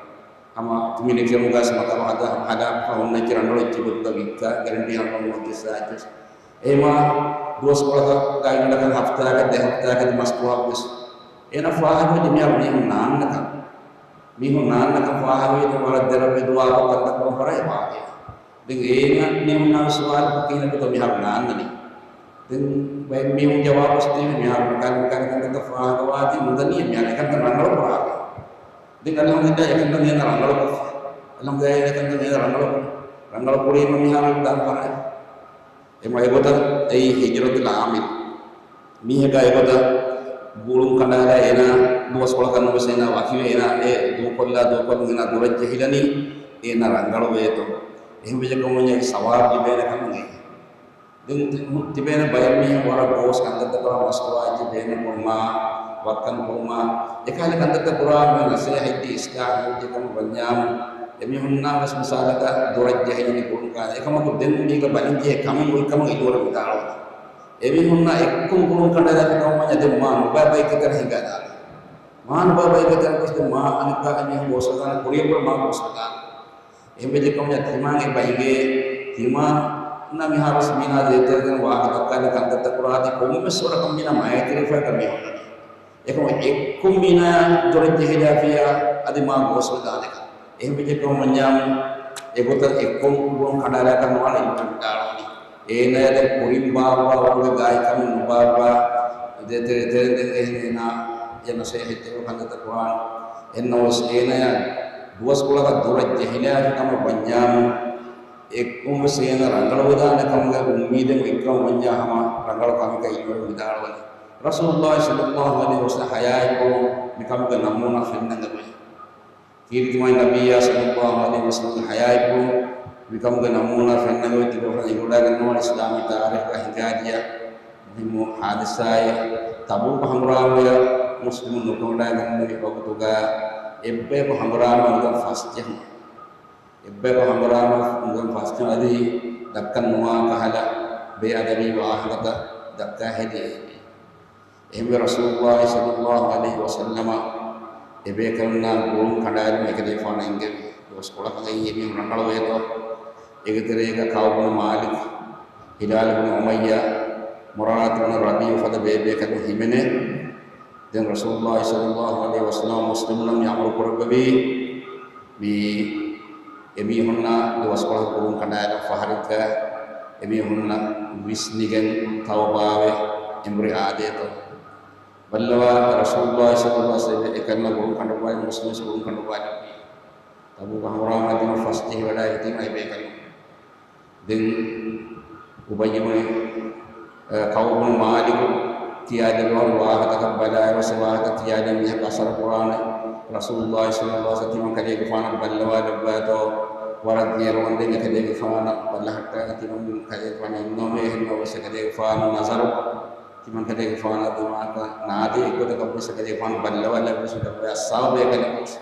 ހަމަ މިނެކިރުމުގަސް މަކަރު ހަދާ، ހަދާފަ ހުންނަ އެއްޗެއް ރަނގަޅު އެއްޗެއް ގޮތުގަ ވިއްކާ، ގެރެންޓީ ހަމަ ނުވަތަ ކިއްސާ އެއްޗެއް. އެހެމާ ދުވަސްކޮޅަކަށް ގާތްގަނޑަކަށް ހަފްތާއަކަށް ދެ ހަފްތާއަކަށް މަސްތުވާ ވެސް އޭނާ ފާހަގަވެއްޖެ މިހާރު މީހުން ނާންނަކަން. މީހުން ނާންނަކަން ފާހަގަވެއްޖެ ވަރަށް ދެރަވެ ދުވާކޮށް ކަންތައް ކުރަން ފަރާތް ވާގެ. ދެން އޭނާ މީހުންނާ ސުވާލު ކިހިނެއް ގޮތަށް މިހާރު ނާންނަނީ؟ ދެން ބައެއް މީހުން ޖަވާބު ދީ މިހާރު މިކަން މިކަން ކަންތައް ފާހަގަވާތީ ނުދަނީ މިހާރު އެކަންތައް ރަނގަޅު ކުރާ. ދެން އަލްޙަމްދުލިއްލާހް އެކަންތައް އޭނާ ރަނގަޅު ކޮށްފަ. އަލްޙަމްދުލިއްލާހް އެކަންތައް އޭނާ ރަނގަޅު، ރަނގަޅު ކުރީމަ މިހާރު ދާން ފަރާތް. އެމަ އެގޮތަށް އެއީ ހިޖްރަތުލް ޢާމިލް. މީހަކާ އެގޮތަށް ގުޅުން ކަނޑާލާ އޭނާ ދުވަސްކޮޅަކަށް ނުވެސް އޭނާ ވަކިވެ އޭނާ އެ ދޫކޮށްލާ ދޫކޮށްލުން އޭނާ ދުރަށް ޖެހިލަނީ އޭނާ ރަނގަޅުވޭތޯ. އެހެންވެއްޖެކަމުން ސަވާބު ލިބޭނެ ކަމުގައި. ދެން ތި-، ތިބޭނެ ބައެއް މީހުން ވަރަށް ގޯސް ކަންތައްތައް ކުރާ މަސްތުވާ އެއްޗެއް ބޭނުން ކުރުމާ، ވައްކަން ކުރުމާ، އެކަހަލަ ކަންތައްތައް ކުރާ މި ނަސޭހަތް އިސްލާހު ކަމަށް ވަންޏާމު، އެމީހުންނާ ވެސް މިސާލަކަށް ދުރަށް ޖެހިލަނީ ކުރުން ކާ، އެކަމަކު ދެން މީގަ ބަލިން ޖެހޭ ކަމެއް އޮތް ކަމަށް އިތުރަށް ވިދާޅުވާ. އެމީހުންނާ އެއްކޮށް ކުރުން ކަނޑައަޅާފި ކަމަށް ވަންޏާ ދެން މާ ނުބައި ބައެއްގެ ތެރެ ހިނގާދާނެ. މާ ނުބައި ބައެއްގެ ތެރެ ގޮސް ދެން މާ އަނެއްކާ އެމީހުން ގޯސްވެދާނެ، ކުރިއަށްވުރެ މާ ގޯސްވެދާނެ. އެހެންވެއްޖެކަމަށް ތިމާގެ ބައިގެ ތިމާންނަށް މިހާރުވެސް މީނާ ދޭތެރެގެން ވާހަކަ ދައްކާލި ކަންތައްތައް ކުރާތީ ކޮންމެސް ވަރަކަށް މީނާ މައިތިރިފައިގަ މި ހުންނަނީ. އެކަމަކު އެއްކޮށް މީނާ ދުރަށް ޖެހިލާފިޔާ އަދި މާ ގޯސްވެދާނެކަން. އެހެންވެއްޖެކަމަށް ވަންޏާމު އެގޮތަށް އެއްކޮށް ގުޅުން ކަނޑައަޅާކަށް ނުވާނެ އިލްމު ވިދާޅުވަނީ. އޭނާޔަށް ދެން ކުރިން ބާއްވާ ވަރުގެ ގާތްކަމެއް ނުބާއްވާ، ދޭތެރެ ދޭތެރެ ދެން އެހެން އޭނާ އެ ނަސޭހަތް ދެއްވި ކަންތައްތައް ކުރާނެ. އެހެންނަމަވެސް އޭނާޔަށް ދުވަސްކޮޅަކަށް ދުރަށް ޖެހިލާފި ކަމަށް ވަންޏާމު، އެއްކޮށްވެސް އޭނާ ރަނގަޅުވެދާނެ ކަމުގެ އުއްމީދެއް އޮތްކަމަށް ވަންޏާ ހަމަ ރަނގަޅު ކަމެކަށް އިލްމުވެރިން ވިދާޅުވަނީ. ރަސޫލުﷲ ޞައްލަﷲު ޢަލައިހި ވަސައްލަމަ ޙަޔާތްޕުޅުން މިކަމުގެ ނަމޫނާ ފެންނަން އެބައި. ކީރިތި މާތް ނަބިއްޔާ ޞައްލަﷲު ޢަލައިހި ވަސައްލަމަގެ ޙަޔާތްޕުޅުން މިކަމުގެ ނަމޫނާ ފެންނަން އެބައި. ތިބޭފުޅުން އެނގިވަޑައިގަންނަވާނެ އިސްލާމީ ތާރީޚުގަ ހިނގާދިޔަ މުހިއްމު ޙާދިސާއެއް. ތަބޫކު ހަނގުރާމަޔަށް މުސްލިމުން ނުކުމެވަޑައިގެންނެވި ވަގުތުގަ އެއްބަޔަކު ހަނގުރާމަ ނުދަން ފަސްޖެހުނު. އެއްބަޔަކު ހަނގުރާމަ ނުދަން ފަސްޖެހުނު އަދި ދައްކަން ނުވާ ކަހަލަ ބޭއަދަބީ ވާހަކަތައް ދައްކާ ހެދި އެ އެހެންވެ، ރަސޫލުﷲ ޞައްލަﷲު ޢަލައިހި ވަސައްލަމަ އެބޭކަލުންނާ ގުޅުން ކަނޑައެޅުމަށް އެކަލޭގެފާނަށް އެންގެވި ދުވަސްކޮޅަކަށް އެއީ އެމީހުން ރަނގަޅުވޭތޯ؟ އޭގެ ތެރޭގަ ކަޢުބު ބުނު މާލިކު، ހިލާލު ބުނު އުމައްޔާ، މުރާރަތު ބުނު ރަބީޢު ފަދަ ބޭބޭކަލުން ހިމެނޭ. ދެން ރަސޫލުﷲ ޞައްލަﷲު ޢަލައިހި ވަސައްލަމަ މުސްލިމުންނަށް އަމުރު ކުރެއްވެވީ، މި އެމީހުންނާ ދުވަސްކޮޅަކު ގުޅުން ކަނޑައަޅާ ފަހަރެއްގަ އެމީހުންނަށް ވިސްނިގެން ތައުބާވެ އެނބުރި އާދޭތޯ؟ ބައްލަވާ ރަސޫލުﷲ ޞައްލަﷲު ޢަލައިހި ވަސައްލަމަ އެކަންނަށް ގުޅުން ކަނޑުވާލި މުސްލިމުން ގުޅުން ކަނޑުވާލި. ތަބޫކު ހަނގުރާމައަށް ދިމަ ފަސްޖެހިވަޑައިގަތީމަ އެބޭކަލުން. ދެން އުބައްޔު ބުނު، އަ، ކަޢުބު ބުނު މާލިކު ކިޔާދެއްވާ ވާހަކަތަކަށް ބަލާއިރު، އެ ވާހަކަ ކިޔާދިން މީހަކަށް އަސަރު ކުރާނެ. ރަސޫލުﷲ ޞައްލަﷲު ޢަލައިހި ވަސައްލަމަ ކަލޭގެފާނަށް ބައްލަވާލައްވާތޯ؟ ވަރަށް ދިޔައިރު ވަންދެން އެކަލޭގެފާނަށް ބައްލަހައްޓާގަތީމަ ކަލޭގެފާނު އިންނޯމޭ އެހެންނަމަވެސް އެކަލޭގެފާނު ނަޒަރު ތިމަންކަލޭގެފާނާ ދިމާކަށް ނާދޭ އެއްގޮތަކަށްވެސް އެކަލޭގެފާނު ބައްލަވާލައްވެސް އެއްވެސް އައްސާމު ބޭކަލެއްވެސް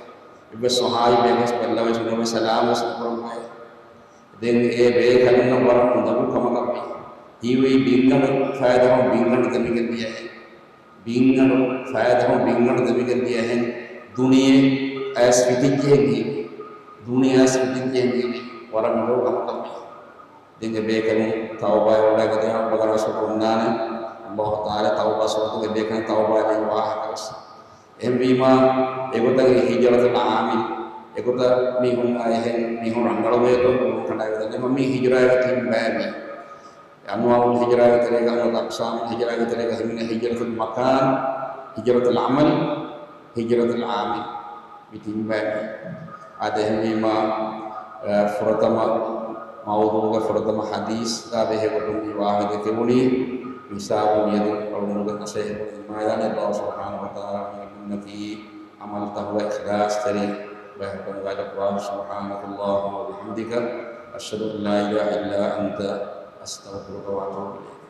އެއްވެސް ސޮހާއި ބޭކަލެއްވެސް ބައްލަވެސް އެއްވެސް ސަލާމްވެސް ނުކުރައްވައެއް. ދެން އެ ބޭކަލުންނަށް ވަރަށް އުނދަގޫ ކަމަކަށްވި. ހީވީ ބިންގަނޑު ފައިދަހުން ބިންގަނޑު ދެމިގެން ދިޔަހެން. ބިންގަނޑު ފައިދަހުން ބިންގަނޑު ދެމިގެން ދިޔަހެން. ދުނިޔެ އަޔަސް ފިތިއްޖެހެން ހީވީ. ދުނިޔެ އަޔަސް ފިތިއްޖެހެން ހީވީ. ވަރަށް އުނދަގޫ ކަމަކަށްވި. ދެން އެ ބޭކަލުން ތައުބާއަށް ވަޑައިގަތީމަ ބަގަރާސު އޮންނާނެ. އައްލާހު ތަޢާލާ ތައުބާ ސުވަރުގެ ބޭކަލުން ތައުބާ ދޭ ވާހަކަވެސް. އެހެންވީމާ، އެގޮތަށް ހިޖްރަތުލް ޢާމިލް، އެގޮތަށް މީހުންނާ އެހެން މީހުން ރަނގަޅުވޭތޯ ނޫން ކަނޑައިގަތަ ނެމަ މީ ހިޖްރާގެ ތިން ބައެއް މީ. އަންވާޢުލް ހިޖްރާގެ ތެރޭގަ އަންވަތަ އަޤްސާމުލް ހިޖްރާގެ ތެރޭގަ ހިމެނޭ ހިޖްރަތުލް މަކާން، ހިޖްރަތުލް ޢަމަލް، ހިޖްރަތުލް ޢާމިލް. މި ތިން ބައެއް މީ. އާދެ، އެހެންވީމާ، އަ، ފުރަތަމަ މައުޟޫޢުގެ ފުރަތަމަ ޙަދީޘްގަ ބެހޭގޮތުން މި ވާހަކަ ދެކެވުނީ، މިސާބު މިއަދު އަޅުގަނޑުގެ ނަޞޭޙަތު ދިމާލާނެ. އައްލާހު ސުބްޙާނަހު ވަތަޢާލާ މި މިންނަތީ ޢަމަލްތަކުގަ އިޚްލާޞްތެރި ބަޔަކު ކަމުގައި ލައްވާ. سبحانك اللهم وبحمدك، أشهد أن لا إله إلا أنت، أستغفرك وأتوب إليك.